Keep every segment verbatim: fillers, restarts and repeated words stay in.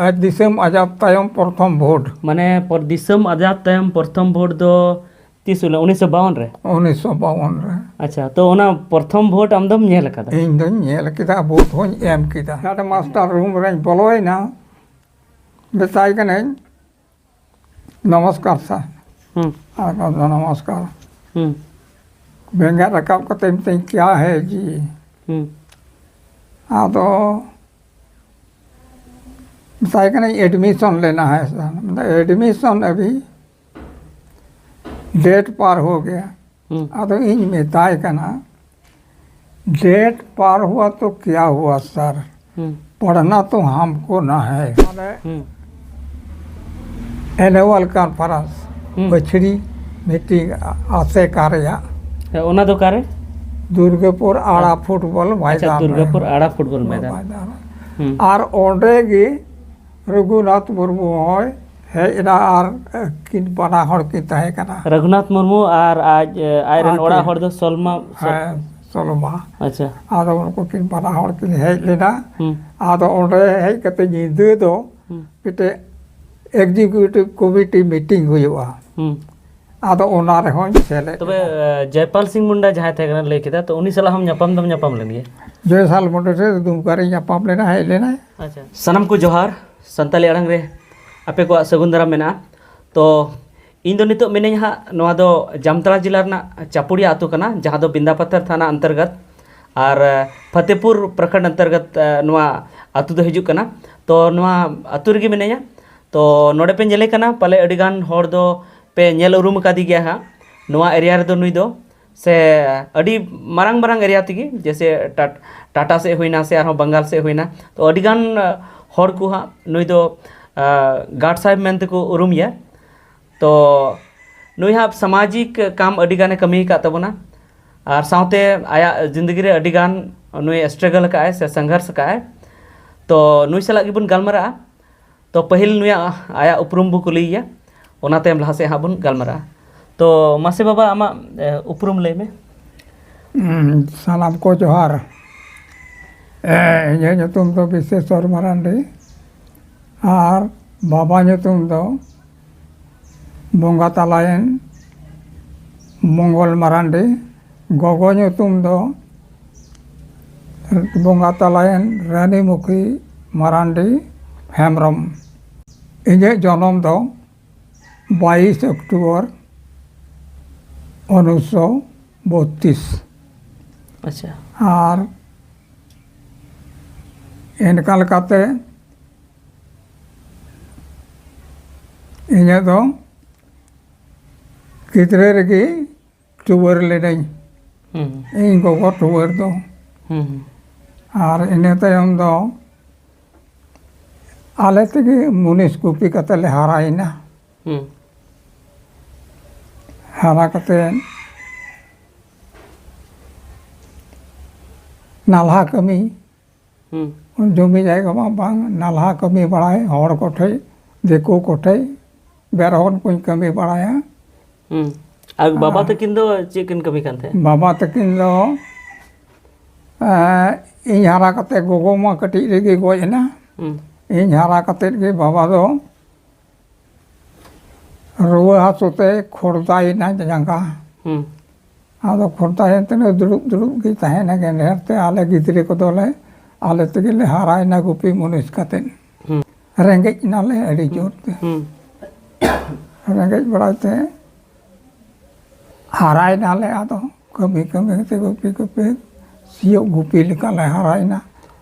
ᱟᱡ ᱫᱤᱥᱚᱢ ᱟᱡᱟᱫ ᱛᱟᱭᱚᱢ ᱯᱨᱚᱛᱷᱚᱢ ᱵᱷᱳᱴ᱾ ᱢᱟᱱᱮ ᱯᱚᱨ-, ᱫᱤᱥᱚᱢ ᱟᱡᱟᱫ ᱛᱟᱭᱚᱢ ᱯᱨᱚᱛᱷᱚᱢ ᱵᱷᱳᱴ ᱫᱚ ᱛᱤᱥ ᱦᱩᱭ ᱞᱮᱱᱟ? ᱩᱱᱤᱥᱥᱚ ᱵᱟᱣᱚᱱ ᱨᱮ? ᱩᱱᱤᱥᱥᱚ ᱵᱟᱣᱚᱱ ᱨᱮ᱾ ᱟᱪᱪᱷᱟ, ᱛᱚ ᱚᱱᱟ ᱯᱨᱚᱛᱷᱚᱢ ᱵᱷᱳᱴ ᱟᱢ ᱫᱚᱢ ᱧᱮᱞ ᱟᱠᱟᱫᱟ? ᱤᱧ ᱫᱚᱧ ᱧᱮᱞ ᱠᱮᱫᱟ, ᱵᱷᱳᱴ ᱦᱚᱧ ᱮᱢ ᱠᱮᱫᱟ᱾ ᱦᱮᱰ ᱢᱟᱥᱴᱟᱨ ᱨᱩᱢ ᱨᱮᱧ ᱵᱚᱞᱚᱭᱮᱱᱟ, ᱢᱮᱛᱟᱭ ᱠᱟᱹᱱᱟᱹᱧ, "ᱱᱚᱢᱚᱥᱠᱟᱨ ᱥᱟᱨ᱾" ᱦᱩᱸ᱾ ᱟᱨ ᱱᱚᱢᱚᱥᱠᱟᱨ᱾ ᱦᱩᱸ᱾ ᱵᱮᱸᱜᱮᱫ ᱨᱟᱠᱟᱵ ᱠᱟᱛᱮ ᱢᱮᱛᱟᱹᱧ, "ᱠᱭᱟ ᱦᱮ ᱡᱤ?" ᱦᱩᱸ᱾ ᱟᱫᱚ ᱢᱮᱛᱟᱭ ᱠᱟᱹᱱᱟᱹᱧ, "ᱮᱰᱢᱤᱥᱚᱱ ᱞᱮᱱᱟ ᱦᱮ ᱥᱟᱨ?" ᱢᱮᱱᱫᱟ, "ᱮᱰᱢᱤᱥᱚᱱ ᱟᱹᱵᱷᱤ ᱰᱮᱴ ᱯᱟᱨ ᱦᱳ ᱜᱮᱭᱟ᱾" ᱦᱩᱸ᱾ ᱟᱫᱚ ᱤᱧ ᱢᱮᱛᱟᱭ ᱠᱟᱱᱟ, "ᱰᱮᱴ ᱯᱟᱨ ᱦᱩᱣᱟ ᱛᱚ ᱠᱭᱟ ᱦᱩᱣᱟ ᱥᱟᱨ, ᱦᱩᱸ᱾ ᱯᱟᱲᱷᱱᱟ ᱛᱚ ᱦᱟᱢᱠᱳ ᱱᱟ ᱦᱮ।" ᱢᱟᱱᱮ ᱦᱩᱸ᱾ ᱮᱱᱩᱣᱟᱞ ᱠᱚᱱᱯᱷᱟᱨᱮᱱᱥ, ᱦᱩᱸ᱾ ᱵᱟᱹᱪᱷᱲᱤ ᱢᱤᱴᱤᱝ ᱟᱥᱮᱠᱟ ᱨᱮᱭᱟᱜ᱾ ᱦᱮᱸ, ᱚᱱᱟ ᱫᱚ ᱚᱠᱟᱨᱮ? ᱫᱩᱨᱜᱟᱹᱯᱩᱨ ᱟᱲᱟ ᱦᱮᱸ᱾ ᱯᱷᱩᱴᱵᱚᱞ ᱟᱪᱪᱷᱟ, ᱢᱚᱭᱫᱟᱱ ᱨᱮ᱾ ᱫᱩᱨᱜᱟᱹᱯᱩᱨ ᱟᱲᱟ ᱯᱷᱩᱴᱵᱚᱞ ᱢᱚᱭᱫᱟᱱ᱾ ᱢᱚᱭᱫᱟᱱ ᱨᱮ᱾ ᱦᱩᱸ᱾ ᱟᱨ ᱚᱸᱰᱮ ᱜᱮ ᱨᱚᱜᱷᱩᱱᱟᱛᱷ ᱢᱩᱨᱢᱩ ᱦᱚᱸᱭ ᱦᱮᱡ ᱮᱱᱟ ᱟᱨ ᱠᱤᱱ ᱵᱟᱱᱟ ᱦᱚᱲ ᱠᱤᱱ ᱛᱟᱦᱮᱸ ᱠᱟᱱᱟ᱾ ᱨᱚᱜᱷᱩᱱᱟᱛᱷ ᱢᱩᱨᱢᱩ ᱟᱨ ᱟᱡ, ᱮ, ᱟᱡ ᱨᱮᱱ ᱟᱡ ᱚᱲᱟᱜ ᱨᱮᱱ᱾ ᱦᱚᱲ ᱫᱚ ᱥᱚᱞᱢᱟ, ᱥᱚ-, ᱦᱮᱸ, ᱥᱚᱞᱢᱟ᱾ ᱟᱪᱪᱷᱟ᱾ ᱟᱫᱚ ᱩᱱᱠᱩ ᱠᱤᱱ ᱵᱟᱱᱟ ᱦᱚᱲ ᱠᱤᱱ ᱦᱮᱡ ᱞᱮᱱᱟ᱾ ᱦᱩᱸ᱾ ᱟᱫᱚ ᱚᱸᱰᱮ ᱦᱮᱡ ᱠᱟᱛᱮ ᱧᱤᱫᱟᱹ ᱫᱚ ᱦᱩᱸ᱾ ᱢᱤᱫᱴᱮᱡ ᱮᱠᱡᱤᱠᱤᱭᱩᱴᱤᱵᱷ ᱠᱚᱢᱤᱴᱤ ᱢᱤᱴᱤᱝ ᱦᱩᱭᱩᱜᱼᱟ᱾ ᱦᱩᱸ᱾ ᱟᱫᱚ ᱚᱱᱟ ᱨᱮᱦᱚᱸᱧ ᱥᱮᱞᱮᱫ ᱛᱚᱵᱮ, ᱮᱱᱟ᱾ ᱮ, ᱡᱚᱭᱯᱟᱞ ᱥᱤᱝ ᱢᱩᱱᱰᱟ ᱡᱟᱦᱟᱸᱭ ᱛᱟᱦᱮᱸ ᱠᱟᱱᱟ, ᱞᱟᱹᱭ ᱠᱮᱫᱟ, ᱛᱚ ᱩᱱᱤ ᱥᱟᱞᱟᱜ ᱦᱚᱸᱢ ᱧᱟᱯᱟᱢ ᱫᱚᱢ ᱧᱟᱯᱟᱢ ᱞᱮᱱ ᱜᱮᱭᱟ? ᱡᱚᱭᱯᱟᱞ ᱢᱩᱱᱰᱟ ᱥᱮ ᱫᱩᱢᱠᱟ ᱨᱮ ᱧᱟᱯᱟᱢ ᱞᱮᱱᱟ, ᱦᱮᱡ ᱞᱮᱱᱟᱭ᱾ ᱟᱪᱪᱷᱟ᱾ ᱥᱟᱱᱟᱢ ᱠᱚ ᱡᱚᱦᱟᱨ, ᱥᱟᱱᱛᱟᱞᱤ ᱟᱲᱟᱝ ᱨᱮ ᱟᱯᱮ ᱠᱚᱣᱟᱜ ᱥᱟᱹᱜᱩᱱ ᱫᱟᱨᱟᱢ ᱢᱮᱱᱟᱜᱼᱟ᱾ ᱛᱚ ᱤᱧ ᱫᱚ ᱱᱤᱛᱚᱜ ᱢᱤᱱᱟᱹᱧ ᱦᱟᱸᱜ, ᱱᱚᱣᱟ ᱫᱚ ᱡᱟᱢᱛᱟᱲᱟ ᱡᱮᱞᱟ ᱨᱮᱱᱟᱜ ᱪᱟᱯᱩᱲᱤᱭᱟ ᱟᱹᱛᱩ ᱠᱟᱱᱟ, ᱡᱟᱦᱟᱸ ᱫᱚ ᱵᱤᱱᱫᱟᱯᱟᱛᱷᱟᱨ ᱛᱷᱟᱱᱟ ᱚᱱᱛᱚᱨᱜᱚᱛ᱾ ᱟᱨ, ᱮ, ᱯᱷᱟᱛᱮᱯᱩᱨ ᱯᱨᱚᱠᱷᱚᱸᱰ ᱚᱱᱛᱚᱨᱜᱚᱛ, ᱮ, ᱱᱚᱣᱟ ᱟᱹᱛᱩ ᱫᱚ ᱦᱤᱡᱩᱜ ᱠᱟᱱᱟ᱾ ᱛᱚ ᱱᱚᱣᱟ ᱟᱹᱛᱩ ᱨᱮᱜᱮ ᱢᱤᱱᱟᱹᱧᱟ᱾ ᱛᱚ ᱱᱚᱰᱮ ᱯᱮ ᱧᱮᱞᱮ ᱠᱟᱱᱟ, ᱯᱟᱞᱮ ᱟᱹᱰᱤ ᱜᱟᱱ ᱦᱚᱲ ᱫᱚ ᱯᱮ ᱧᱮᱞ ᱩᱨᱩᱢ ᱟᱠᱟᱫᱮ ᱜᱮᱭᱟ ᱦᱟᱸᱜ᱾ ᱱᱚᱣᱟ ᱮᱨᱤᱭᱟ ᱨᱮᱫᱚ ᱱᱩᱭ ᱫᱚ ᱥᱮ ᱟᱹᱰᱤ ᱢᱟᱨᱟᱝ ᱢᱟᱨᱟᱝ ᱮᱨᱤᱭᱟ ᱛᱮᱜᱮ, ᱡᱮᱭᱥᱮ ᱴᱟᱴ-, ᱴᱟᱴᱟ ᱥᱮᱫ ᱦᱩᱭᱱᱟ ᱥᱮ ᱟᱨᱦᱚᱸ ᱵᱟᱝᱜᱟᱞ ᱥᱮᱫ ᱦᱩᱭᱱᱟ, ᱛᱚ ᱟᱹᱰᱤ ᱜᱟᱱ, ᱟ, ᱦᱚᱲ ᱠᱚ ᱦᱟᱸᱜ ᱱᱩᱭ ᱫᱚ, ᱟ, ᱜᱟᱰ ᱥᱟᱦᱮᱵᱽ ᱢᱮᱱ ᱛᱮᱠᱚ ᱩᱨᱩᱢᱮᱭᱟ᱾ ᱛᱚ ᱱᱩᱭ ᱦᱟᱸᱜ ᱥᱟᱢᱟᱡᱤᱠ ᱠᱟᱢ ᱟᱹᱰᱤ ᱜᱟᱱᱮ ᱠᱟᱹᱢᱤ ᱟᱠᱟᱫ ᱛᱟᱵᱚᱱᱟ, ᱟᱨ ᱥᱟᱶᱛᱮ ᱟᱭᱟᱜ ᱡᱤᱱᱫᱮᱜᱤ ᱨᱮ ᱟᱹᱰᱤ ᱜᱟᱱ ᱱᱩᱭ ᱥᱴᱨᱟᱜᱚᱞ ᱟᱠᱟᱫᱼᱟᱭ ᱥᱮ ᱥᱚᱝᱜᱷᱚᱨᱥ ᱟᱠᱟᱫᱼᱟᱭ᱾ ᱛᱚ ᱱᱩᱭ ᱥᱟᱞᱟᱜ ᱜᱮᱵᱚᱱ ᱜᱟᱞᱢᱟᱨᱟᱜᱼᱟ᱾ ᱛᱚ ᱯᱟᱹᱦᱤᱞ ᱱᱩᱭᱟᱜ, ᱟᱭᱟᱜ ᱩᱯᱨᱩᱢ ᱵᱚ ᱠᱩᱞᱤᱭᱮᱭᱟ, ᱚᱱᱟ ᱛᱟᱭᱚᱢ ᱞᱟᱦᱟ ᱥᱮᱫ ᱦᱟᱸᱜ ᱵᱚᱱ ᱜᱟᱞᱢᱟᱨᱟᱜᱼᱟ᱾ ᱛᱚ ᱢᱟᱥᱮ ᱵᱟᱵᱟ, ᱟᱢᱟᱜ, ᱮ, ᱩᱯᱨᱩᱢ ᱞᱟᱹᱭ ᱢᱮ᱾ ᱦᱩᱸ, ᱥᱟᱱᱟᱢ ᱠᱚ ᱡᱚᱦᱟᱨ᱾ ᱮ, ᱤᱧᱟᱹᱜ ᱧᱩᱛᱩᱢ ᱫᱚ ᱵᱤᱥᱮᱥᱚᱨ ᱢᱟᱨᱟᱱᱰᱤ᱾ ᱟᱨ ᱵᱟᱵᱟ ᱧᱩᱛᱩᱢ ᱫᱚ ᱵᱚᱸᱜᱟ ᱛᱟᱞᱟᱭᱮᱱ ᱢᱚᱝᱜᱚᱞ ᱢᱟᱨᱟᱱᱰᱤ, ᱜᱚᱜᱚ ᱧᱩᱛᱩᱢ ᱫᱚ ᱵᱚᱸᱜᱟ ᱛᱟᱞᱟᱭᱮᱱ ᱨᱟᱱᱤᱢᱩᱠᱷᱤ ᱢᱟᱨᱟᱱᱰᱤ ᱦᱮᱢᱵᱨᱚᱢ᱾ ᱤᱧᱟᱹᱜ ᱡᱚᱱᱚᱢ ᱫᱚ ᱵᱟᱭᱤᱥ ᱚᱠᱴᱳᱵᱚᱨ ᱩᱱᱤᱥᱥᱚ ᱵᱚᱛᱛᱨᱤᱥ᱾ ᱟᱪᱪᱷᱟ᱾ ᱟᱨ ᱮᱱᱠᱟ ᱞᱮᱠᱟᱛᱮ ᱤᱧᱟᱹᱜ ᱫᱚ ᱜᱤᱫᱽᱨᱟᱹ ᱨᱮᱜᱮ ᱴᱩᱣᱟᱹᱨ ᱞᱮᱱᱟᱹᱧ᱾ ᱦᱩᱸ ᱤᱧ ᱜᱚᱜᱚ ᱴᱩᱣᱟᱹᱨ ᱫᱚ᱾ ᱦᱩᱸ ᱟᱨ ᱤᱱᱟᱹ ᱛᱟᱭᱚᱢ ᱫᱚ ᱟᱞᱮ ᱛᱮᱜᱮ ᱢᱩᱱᱤᱥ ᱜᱩᱯᱤ ᱠᱟᱛᱮ ᱞᱮ ᱦᱟᱨᱟᱭᱮᱱᱟ᱾ ᱦᱩᱸ ᱦᱟᱨᱟ ᱠᱟᱛᱮ ᱱᱟᱞᱦᱟ ᱠᱟᱹᱢᱤ, ᱦᱩᱸ ᱡᱚᱢᱤ ᱡᱟᱭᱜᱟ ᱢᱟ ᱵᱟᱝ, ᱱᱟᱞᱦᱟ ᱠᱟᱹᱢᱤ ᱵᱟᱲᱟᱭ, ᱦᱚᱲ ᱠᱚᱴᱷᱮᱡ, ᱫᱤᱠᱩ ᱠᱚᱴᱷᱮᱡ, ᱵᱮᱨᱦᱚᱱ ᱠᱚᱧ ᱠᱟᱹᱢᱤ ᱵᱟᱲᱟᱭᱟ᱾ ᱦᱩᱸ ᱟᱨ ᱵᱟᱵᱟ ᱛᱟᱹᱠᱤᱱ ᱫᱚ ᱪᱮᱫ ᱠᱤᱱ ᱠᱟᱹᱢᱤ ᱠᱟᱱ ᱛᱟᱦᱮᱸᱫ? ᱵᱟᱵᱟ ᱛᱟᱹᱠᱤᱱ ᱫᱚ ᱮᱸ, ᱤᱧ ᱦᱟᱨᱟ ᱠᱟᱛᱮ ᱜᱚᱜᱚ ᱢᱟ ᱠᱟᱹᱴᱤᱡ ᱨᱮᱜᱮ ᱜᱚᱡ ᱮᱱᱟ᱾ ᱦᱩᱸ ᱤᱧ ᱦᱟᱨᱟ ᱠᱟᱛᱮ ᱜᱮ ᱵᱟᱵᱟ ᱫᱚ ᱨᱩᱣᱟᱹ ᱦᱟᱹᱥᱩ ᱛᱮ ᱠᱷᱚᱲᱫᱟᱭᱮᱱᱟ ᱡᱟᱸᱜᱟ᱾ ᱦᱩᱸ ᱟᱫᱚ ᱠᱷᱚᱲᱫᱟᱭᱮᱱ ᱛᱮ ᱫᱩᱲᱩᱵ ᱫᱩᱲᱩᱵ ᱜᱮ ᱛᱟᱦᱮᱱᱟ ᱜᱮᱸᱰᱷᱮᱨ ᱛᱮ᱾ ᱟᱞᱮ ᱜᱤᱫᱽᱨᱟᱹ ᱠᱚᱫᱚᱞᱮ ᱟᱞᱮ ᱛᱮᱜᱮ ᱞᱮ ᱦᱟᱨᱟᱭᱮᱱᱟ ᱜᱩᱯᱤ ᱢᱩᱱᱤᱥ ᱠᱟᱛᱮ᱾ ᱦᱩᱸ ᱨᱮᱸᱜᱮᱡ ᱮᱱᱟᱞᱮ ᱟᱹᱰᱤ ᱡᱳᱨ ᱛᱮ᱾ ᱦᱩᱸ ᱨᱮᱸᱜᱮᱡ ᱵᱟᱲᱟᱭ ᱛᱮ ᱦᱟᱨᱟᱭᱮᱱᱟᱞᱮ᱾ ᱟᱫᱚ ᱠᱟᱹᱢᱤ ᱠᱟᱹᱢᱤ ᱠᱟᱛᱮ ᱜᱩᱯᱤ ᱜᱩᱯᱤ ᱥᱤᱭᱳᱜ ᱜᱩᱯᱤ ᱞᱮᱠᱟᱞᱮ ᱦᱟᱨᱟᱭᱮᱱᱟ᱾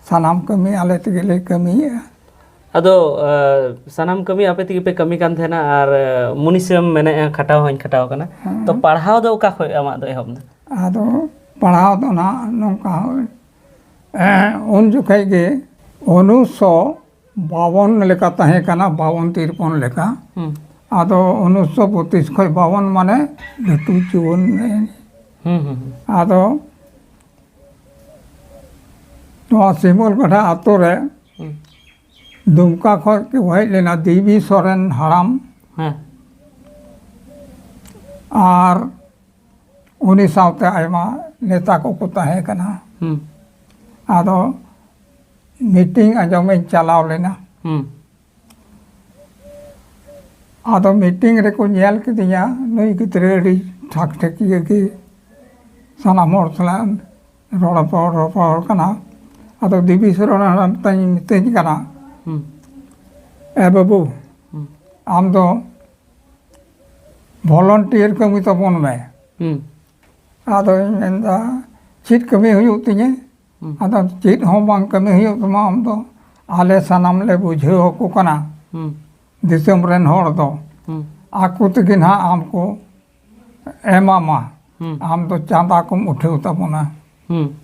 ᱥᱟᱱᱟᱢ ᱠᱟᱹᱢᱤ ᱟᱞᱮ ᱛᱮᱜᱮᱞᱮ ᱠᱟᱹᱢᱤᱭᱮᱫᱼᱟ᱾ ᱟᱫᱚ ᱥᱟᱱᱟᱢ ᱠᱟᱹᱢᱤ ᱟᱯᱮ ᱛᱮᱜᱮ ᱯᱮ ᱠᱟᱹᱢᱤ ᱠᱟᱱ ᱛᱟᱦᱮᱱᱟ ᱟᱨ ᱢᱩᱱᱤᱥᱮᱢ ᱢᱮᱱᱮᱫᱼᱟ ᱠᱷᱟᱴᱟᱣ ᱦᱚᱸᱧ ᱠᱷᱟᱴᱟᱣ ᱠᱟᱱᱟ᱾ ᱛᱚ ᱯᱟᱲᱦᱟᱣ ᱫᱚ ᱚᱠᱟ ᱠᱷᱚᱱ ᱟᱢᱟᱜ ᱫᱚ ᱮᱦᱚᱵ ᱮᱱᱟ? ᱟᱫᱚ ᱯᱟᱲᱦᱟᱣ ᱫᱚ ᱱᱟᱦᱟᱜ ᱱᱚᱝᱠᱟ ᱦᱩᱭ, ᱮᱸ, ᱩᱱ ᱡᱚᱠᱷᱮᱡ ᱜᱮ ᱩᱱᱤᱥᱥᱚ ᱵᱟᱵᱚᱱ ᱞᱮᱠᱟ ᱛᱟᱦᱮᱸ ᱠᱟᱱᱟ, ᱵᱟᱵᱚᱱ ᱛᱤᱨᱯᱚᱱ ᱞᱮᱠᱟ᱾ ᱦᱩᱸ ᱟᱫᱚ ᱩᱱᱤᱥᱥᱚ ᱵᱚᱛᱤᱥ ᱠᱷᱚᱱ ᱵᱟᱵᱚᱱ ᱢᱟᱱᱮ ᱞᱟᱹᱴᱩ ᱡᱩᱣᱟᱹᱱ᱾ ᱦᱩᱸ ᱦᱩᱸ ᱦᱩᱸ᱾ ᱟᱫᱚ ᱱᱚᱣᱟ ᱥᱤᱢᱚᱞ ᱜᱟᱰᱟ ᱟᱛᱳ ᱨᱮ ᱦᱩᱸ᱾ ᱫᱩᱢᱠᱟ ᱠᱷᱚᱱ ᱠᱚ ᱦᱮᱡ ᱞᱮᱱᱟ ᱫᱮᱵᱤ ᱥᱚᱨᱮᱱ ᱦᱟᱲᱟᱢ᱾ ᱦᱮᱸ᱾ ᱟᱨ ᱩᱱᱤ ᱥᱟᱶᱛᱮ ᱟᱭᱢᱟ ᱱᱮᱛᱟ ᱠᱚᱠᱚ ᱛᱟᱦᱮᱸ ᱠᱟᱱᱟ᱾ ᱦᱩᱸ ᱟᱫᱚ ᱢᱤᱴᱤᱝ ᱟᱸᱡᱚᱢᱤᱧ ᱪᱟᱞᱟᱣ ᱞᱮᱱᱟ᱾ ᱦᱩᱸ ᱟᱫᱚ ᱢᱤᱴᱤᱝ ᱨᱮᱠᱚ ᱧᱮᱞ ᱠᱤᱫᱤᱧᱟ, ᱱᱩᱭ ᱜᱤᱫᱽᱨᱟᱹ ᱟᱹᱰᱤ ᱴᱷᱟᱠ ᱴᱷᱟᱹᱠᱤᱭᱟᱹ ᱜᱮ ᱥᱟᱱᱟᱢ ᱦᱚᱲ ᱥᱟᱞᱟᱜ ᱨᱚᱲ ᱨᱚᱯᱚᱲ ᱨᱚᱯᱚᱲ ᱠᱟᱱᱟ᱾ ᱟᱫᱚ ᱫᱮᱵᱤ ᱥᱚᱨᱚᱱ ᱦᱟᱲᱟᱢ ᱛᱟᱹᱧ ᱢᱤᱛᱟᱹᱧ ᱠᱟᱱᱟ, ᱦᱩᱸ᱾ "ᱮ ᱵᱟᱹᱵᱩ, ᱦᱩᱸ᱾ ᱟᱢ ᱫᱚ ᱵᱷᱚᱞᱚᱱᱴᱤᱭᱟᱨ ᱠᱟᱹᱢᱤ ᱛᱟᱵᱚᱱ ᱢᱮ᱾" ᱦᱩᱸ᱾ ᱟᱫᱚᱧ ᱢᱮᱱᱫᱟ, "ᱪᱮᱫ ᱠᱟᱹᱢᱤ ᱦᱩᱭᱩᱜ ᱛᱤᱧᱟᱹ?" ᱦᱩᱸ᱾ ᱟᱫᱚ, "ᱪᱮᱫ ᱦᱚᱸ ᱵᱟᱝ ᱠᱟᱹᱢᱤ ᱦᱩᱭᱩᱜ ᱛᱟᱢᱟ, ᱟᱢ ᱫᱚ ᱟᱞᱮ ᱥᱟᱱᱟᱢ ᱞᱮ ᱵᱩᱡᱷᱟᱹᱣ ᱟᱠᱚ ᱠᱟᱱᱟ, ᱦᱩᱸ᱾ ᱫᱤᱥᱚᱢ ᱨᱮᱱ ᱦᱚᱲ ᱫᱚ ᱦᱩᱸ᱾ ᱟᱠᱚ ᱛᱮᱜᱮ ᱱᱟᱦᱟᱜ ᱟᱢ ᱠᱚ ᱮᱢᱟᱢᱟ, ᱦᱩᱸ᱾ ᱟᱢ ᱫᱚ ᱪᱟᱸᱫᱟ ᱠᱚᱢ ᱩᱴᱷᱟᱹᱣ ᱛᱟᱵᱚᱱᱟ᱾" ᱦᱩᱸ᱾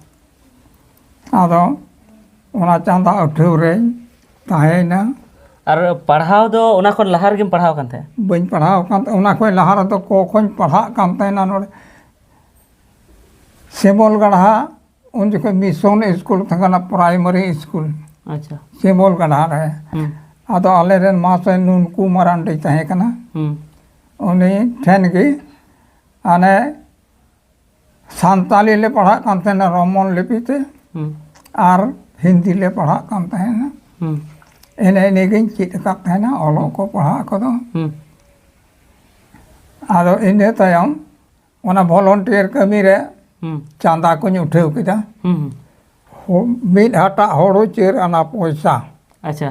ᱟᱫᱚ ᱚᱱᱟ ᱪᱟᱸᱫᱟ ᱩᱴᱷᱟᱹᱣ ᱨᱮᱧ ᱛᱟᱦᱮᱸᱭᱮᱱᱟ᱾ ᱟᱨ ᱯᱟᱲᱦᱟᱣ ᱫᱚ ᱚᱱᱟ ᱠᱷᱚᱱ ᱞᱟᱦᱟ ᱨᱮᱜᱮᱢ ᱯᱟᱲᱦᱟᱣ ᱠᱟᱱ ᱛᱟᱦᱮᱸᱫ? ᱵᱟᱹᱧ ᱯᱟᱲᱦᱟᱣ ᱠᱟᱱ ᱛᱟᱦᱮᱸᱫ, ᱚᱱᱟ ᱠᱷᱚᱱ ᱞᱟᱦᱟ ᱨᱮᱫᱚ ᱠᱚ ᱠᱷᱚᱱ ᱯᱟᱲᱦᱟᱜ ᱠᱟᱱ ᱛᱟᱦᱮᱱᱟ ᱱᱚᱰᱮ ᱥᱮᱢᱚᱞ ᱜᱟᱲᱦᱟ, ᱩᱱ ᱡᱚᱠᱷᱚᱱ ᱢᱤᱥᱚᱱ ᱥᱠᱩᱞ ᱛᱟᱦᱮᱸ ᱠᱟᱱᱟ, ᱯᱨᱟᱭᱢᱟᱨᱤ ᱥᱠᱩᱞ᱾ ᱟᱪᱪᱷᱟ᱾ ᱥᱮᱢᱚᱞ ᱜᱟᱲᱦᱟ ᱨᱮ᱾ ᱦᱩᱸ᱾ ᱟᱫᱚ ᱟᱞᱮᱨᱮᱱ ᱢᱟᱥᱴᱟᱨ ᱱᱩᱱᱠᱩ ᱢᱟᱨᱟᱱᱰᱤ ᱛᱟᱦᱮᱸ ᱠᱟᱱᱟ᱾ ᱦᱩᱸ᱾ ᱩᱱᱤ ᱴᱷᱮᱱ ᱜᱮ ᱦᱟᱱᱮ ᱥᱟᱱᱛᱟᱞᱤ ᱞᱮ ᱯᱟᱲᱦᱟᱜ ᱠᱟᱱ ᱛᱟᱦᱮᱱᱟ ᱨᱳᱢᱟᱱ ᱞᱤᱯᱤ ᱛᱮ, ᱦᱩᱸ᱾ ᱟᱨ ᱦᱤᱱᱫᱤ ᱞᱮ ᱯᱟᱲᱦᱟᱜ ᱠᱟᱱ ᱛᱟᱦᱮᱱᱟ᱾ ᱦᱩᱸ᱾ ᱮᱱᱮ ᱤᱱᱟᱹᱜᱤᱧ ᱪᱮᱫ ᱟᱠᱟᱫ ᱛᱟᱦᱮᱱᱟ ᱚᱞᱚᱜ ᱠᱚ ᱯᱟᱲᱦᱟᱜ ᱠᱚᱫᱚ᱾ ᱦᱩᱸ᱾ ᱟᱫᱚ ᱤᱱᱟᱹ ᱛᱟᱭᱚᱢ ᱚᱱᱟ ᱵᱷᱚᱞᱚᱱᱴᱤᱭᱟᱨ ᱠᱟᱹᱢᱤ ᱨᱮ ᱦᱩᱸ᱾ ᱪᱟᱸᱫᱟ ᱠᱚᱧ ᱩᱴᱷᱟᱹᱣ ᱠᱮᱫᱟ᱾ ᱦᱩᱸ, ᱦᱩᱸ᱾ ᱦᱚ-, ᱢᱤᱫ ᱦᱟᱴᱟᱜ ᱦᱳᱲᱳ ᱪᱟᱹᱨ ᱟᱱᱟ ᱯᱚᱭᱥᱟ᱾ ᱟᱪᱪᱷᱟ᱾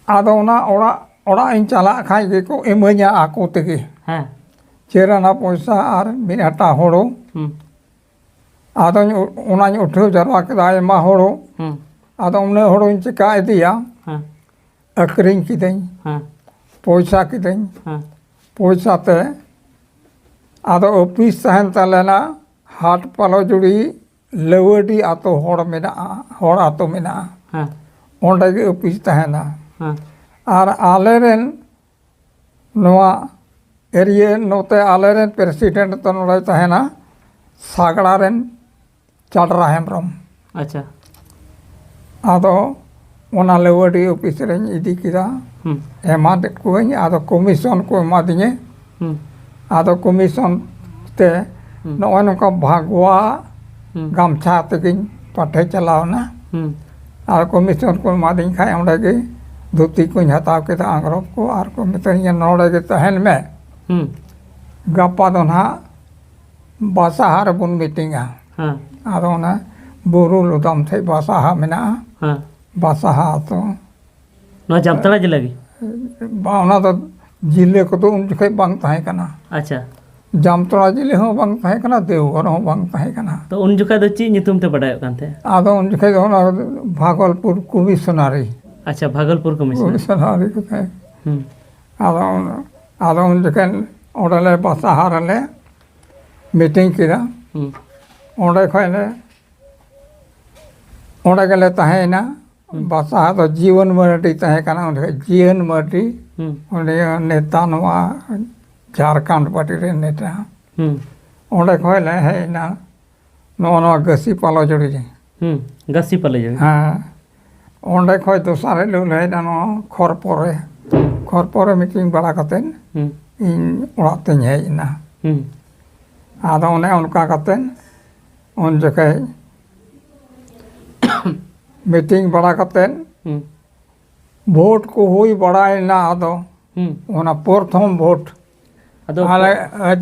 ᱟᱫᱚ ᱚᱱᱟ ᱚᱲᱟᱜ, ᱚᱲᱟᱜ ᱤᱧ ᱪᱟᱞᱟᱜ ᱠᱷᱟᱡ ᱜᱮᱠᱚ ᱤᱢᱟᱹᱧᱟ ᱟᱠᱚ ᱛᱮᱜᱮ᱾ ᱦᱮᱸ᱾ ᱪᱟᱹᱨ ᱟᱱᱟ ᱯᱚᱭᱥᱟ ᱟᱨ ᱢᱤᱫ ᱦᱟᱴᱟᱜ ᱦᱳᱲᱳ᱾ ᱦᱩᱸ᱾ ᱟᱫᱚᱧ ᱩ-, ᱚᱱᱟᱧ ᱩᱴᱷᱟᱹᱣ ᱡᱟᱨᱣᱟ ᱠᱮᱫᱟ ᱟᱭᱢᱟ ᱦᱳᱲᱳ᱾ ᱦᱩᱸ᱾ ᱟᱫᱚ ᱩᱱᱟᱹᱜ ᱦᱳᱲᱳᱧ ᱪᱮᱠᱟ ᱤᱫᱤᱭᱟ? ᱦᱮᱸ᱾ ᱟᱹᱠᱷᱨᱤᱧ ᱠᱤᱫᱟᱹᱧ, ᱦᱮᱸ᱾ ᱯᱚᱭᱥᱟ ᱠᱤᱫᱟᱹᱧ᱾ ᱦᱮᱸ᱾ ᱯᱚᱭᱥᱟ ᱛᱮ ᱟᱫᱚ ᱚᱯᱷᱤᱥ ᱛᱟᱦᱮᱱ ᱛᱟᱞᱮᱱᱟ ᱦᱟᱴ ᱯᱟᱞᱚᱡᱩᱲᱤ ᱞᱟᱹᱣᱟᱹᱰᱤ ᱟᱛᱳ ᱦᱚᱲ ᱢᱮᱱᱟᱜᱼᱟ, ᱦᱚᱲ ᱟᱛᱳ ᱢᱮᱱᱟᱜᱼᱟ᱾ ᱦᱮᱸ᱾ ᱚᱸᱰᱮ ᱜᱮ ᱚᱯᱷᱤᱥ ᱛᱟᱦᱮᱱᱟ᱾ ᱦᱮᱸ᱾ ᱟᱨ ᱟᱞᱮᱨᱮᱱ ᱱᱚᱣᱟ ᱮᱨᱤᱭᱟ ᱱᱚᱛᱮ ᱟᱞᱮᱨᱮᱱ ᱯᱨᱮᱥᱤᱰᱮᱱᱴ ᱫᱚ ᱱᱚᱰᱮ ᱛᱟᱦᱮᱱᱟ ᱥᱟᱜᱲᱟ ᱨᱮᱱ ᱪᱟᱰᱨᱟ ᱦᱮᱢᱵᱨᱚᱢ᱾ ᱟᱪᱪᱷᱟ᱾ ᱟᱫᱚ ᱚᱱᱟ ᱞᱟᱹᱣᱟᱹᱰᱤ ᱚᱯᱷᱤᱥ ᱨᱮᱧ ᱤᱫᱤ ᱠᱮᱫᱟ᱾ ᱦᱩᱸ᱾ ᱮᱢᱟᱫ ᱠᱚᱣᱟᱹᱧ, ᱟᱫᱚ ᱠᱚᱢᱤᱥᱚᱱ ᱠᱚ ᱮᱢᱟᱫᱤᱧᱟᱹ᱾ ᱦᱩᱸ᱾ ᱟᱫᱚ ᱠᱚᱢᱤᱥᱚᱱ ᱛᱮ ᱦᱩᱸ᱾ ᱱᱚᱜᱼᱚᱭ ᱱᱚᱝᱠᱟ ᱵᱷᱟᱜᱽᱣᱟ ᱦᱩᱸ᱾ ᱜᱟᱢᱪᱷᱟ ᱛᱮᱜᱮᱧ ᱯᱟᱴᱷᱮ ᱪᱟᱞᱟᱣᱱᱟ᱾ ᱦᱩᱸ᱾ ᱟᱨ ᱠᱚᱢᱤᱥᱚᱱ ᱠᱚ ᱮᱢᱟᱫᱤᱧ ᱠᱷᱟᱡ ᱚᱸᱰᱮ ᱜᱮ ᱫᱷᱩᱛᱤ ᱠᱚᱧ ᱦᱟᱛᱟᱣ ᱠᱮᱫᱟ, ᱟᱝᱨᱚᱵ ᱠᱚ, ᱟᱨ ᱠᱚ ᱢᱤᱛᱟᱹᱧᱟ, "ᱱᱚᱰᱮ ᱜᱮ ᱛᱟᱦᱮᱱ ᱢᱮ, ᱦᱩᱸ᱾ ᱜᱟᱯᱟ ᱫᱚ ᱱᱟᱦᱟᱜ ᱵᱟᱥᱟᱦᱟ ᱨᱮᱵᱚᱱ ᱢᱤᱴᱤᱝᱟ᱾" ᱦᱮᱸ᱾ ᱟᱫᱚ ᱚᱱᱟ ᱵᱩᱨᱩ ᱞᱚᱫᱟᱢ ᱴᱷᱮᱡ ᱵᱟᱥᱟᱦᱟ ᱢᱮᱱᱟᱜᱼᱟ᱾ ᱦᱮᱸ᱾ ᱵᱟᱥᱟᱦᱟ ᱟᱹᱛᱩ᱾ ᱱᱚᱣᱟ ᱡᱟᱢᱛᱟᱲᱟ ᱡᱮᱞᱟ ᱜᱮ? ᱵᱟᱝ, ᱚᱱᱟ ᱫᱚ ᱡᱮᱞᱟ ᱠᱚᱫᱚ ᱩᱱ ᱡᱚᱠᱷᱮᱡ ᱵᱟᱝ ᱛᱟᱦᱮᱸ ᱠᱟᱱᱟ᱾ ᱟᱪᱪᱷᱟ᱾ ᱡᱟᱢᱛᱟᱲᱟ ᱡᱮᱞᱟ ᱦᱚᱸ ᱵᱟᱝ ᱛᱟᱦᱮᱸ ᱠᱟᱱᱟ, ᱫᱮᱣᱜᱷᱚᱨ ᱦᱚᱸ ᱵᱟᱝ ᱛᱟᱦᱮᱸ ᱠᱟᱱᱟ᱾ ᱛᱚ ᱩᱱ ᱡᱚᱠᱷᱟᱡ ᱫᱚ ᱪᱮᱫ ᱧᱩᱛᱩᱢ ᱛᱮ ᱵᱟᱰᱟᱭᱚᱜ ᱠᱟᱱ ᱛᱟᱦᱮᱸᱫ? ᱟᱫᱚ ᱩᱱ ᱡᱚᱠᱷᱮᱡ ᱫᱚ ᱚᱱᱟ ᱵᱷᱟᱜᱚᱞᱯᱩᱨ ᱠᱚᱢᱤᱥᱚᱱᱟᱨᱤ᱾ ᱟᱪᱪᱷᱟ, ᱵᱷᱟᱜᱚᱞᱯᱩᱨ ᱠᱚᱢᱤᱥᱚᱱᱟᱨ᱾ ᱠᱚᱢᱤᱥᱚᱱᱟᱨᱤ ᱠᱚ ᱛᱟᱦᱮᱸ᱾ ᱦᱩᱸ᱾ ᱟᱫᱚ ᱩᱱ-, ᱟᱫᱚ ᱩᱱ ᱡᱚᱠᱷᱮᱡ ᱚᱸᱰᱮ ᱞᱮ ᱵᱟᱥᱟᱦᱟ ᱨᱮᱞᱮ ᱢᱤᱴᱤᱝ ᱠᱮᱫᱟ᱾ ᱦᱩᱸ᱾ ᱚᱸᱰᱮ ᱠᱷᱚᱡ ᱞᱮ, ᱚᱸᱰᱮ ᱜᱮᱞᱮ ᱛᱟᱦᱮᱸᱭᱮᱱᱟ᱾ ᱦᱩᱸ᱾ ᱵᱟᱥᱟᱦᱟ ᱫᱚ ᱡᱤᱭᱚᱱ ᱢᱟᱨᱰᱤ ᱛᱟᱦᱮᱸ ᱠᱟᱱᱟ, ᱚᱸᱰᱮ ᱡᱤᱭᱚᱱ ᱢᱟᱨᱰᱤ᱾ ᱦᱩᱸ᱾ ᱩᱱᱤ ᱱᱮᱛᱟ ᱱᱚᱣᱟ ᱡᱷᱟᱲᱠᱷᱚᱸᱰ ᱯᱟᱨᱴᱤ ᱨᱮᱱ ᱱᱮᱛᱟ᱾ ᱦᱩᱸ᱾ ᱚᱸᱰᱮ ᱠᱷᱚᱡ ᱞᱮ ᱦᱮᱡ ᱮᱱᱟ ᱱᱚᱜᱼᱚ ᱱᱚᱣᱟ ᱜᱟᱹᱥᱤ ᱯᱟᱞᱚᱡᱚᱲᱤ᱾ ᱦᱩᱸ, ᱜᱟᱹᱥᱤ ᱯᱟᱞᱚᱡᱚᱲᱤ᱾ ᱦᱮᱸ᱾ ᱚᱸᱰᱮ ᱠᱷᱚᱡ ᱫᱚᱥᱟᱨ ᱦᱤᱞᱳᱜ ᱞᱮ ᱦᱮᱡ ᱮᱱᱟ ᱱᱚᱣᱟ ᱠᱷᱚᱨᱯᱚᱨᱮ᱾ ᱠᱷᱚᱨᱯᱚᱨᱮ ᱢᱤᱴᱤᱝ ᱵᱟᱲᱟ ᱠᱟᱛᱮᱫ ᱦᱩᱸ᱾ ᱤᱧ ᱚᱲᱟᱜ ᱛᱤᱧ ᱦᱮᱡ ᱮᱱᱟ᱾ ᱦᱩᱸ᱾ ᱟᱫᱚ ᱚᱱᱮ ᱚᱱᱠᱟ ᱠᱟᱛᱮᱫ ᱩᱱ ᱡᱚᱠᱷᱮᱡ ᱢᱤᱴᱤᱝ ᱵᱟᱲᱟ ᱠᱟᱛᱮᱫ ᱦᱩᱸ᱾ ᱵᱷᱳᱴ ᱠᱚ ᱦᱩᱭ ᱵᱟᱲᱟᱭᱮᱱᱟ᱾ ᱟᱫᱚ ᱦᱩᱸ᱾ ᱚᱱᱟ ᱯᱨᱚᱛᱷᱚᱢ ᱵᱷᱳᱴ, ᱟᱫᱚ ᱟᱞᱮ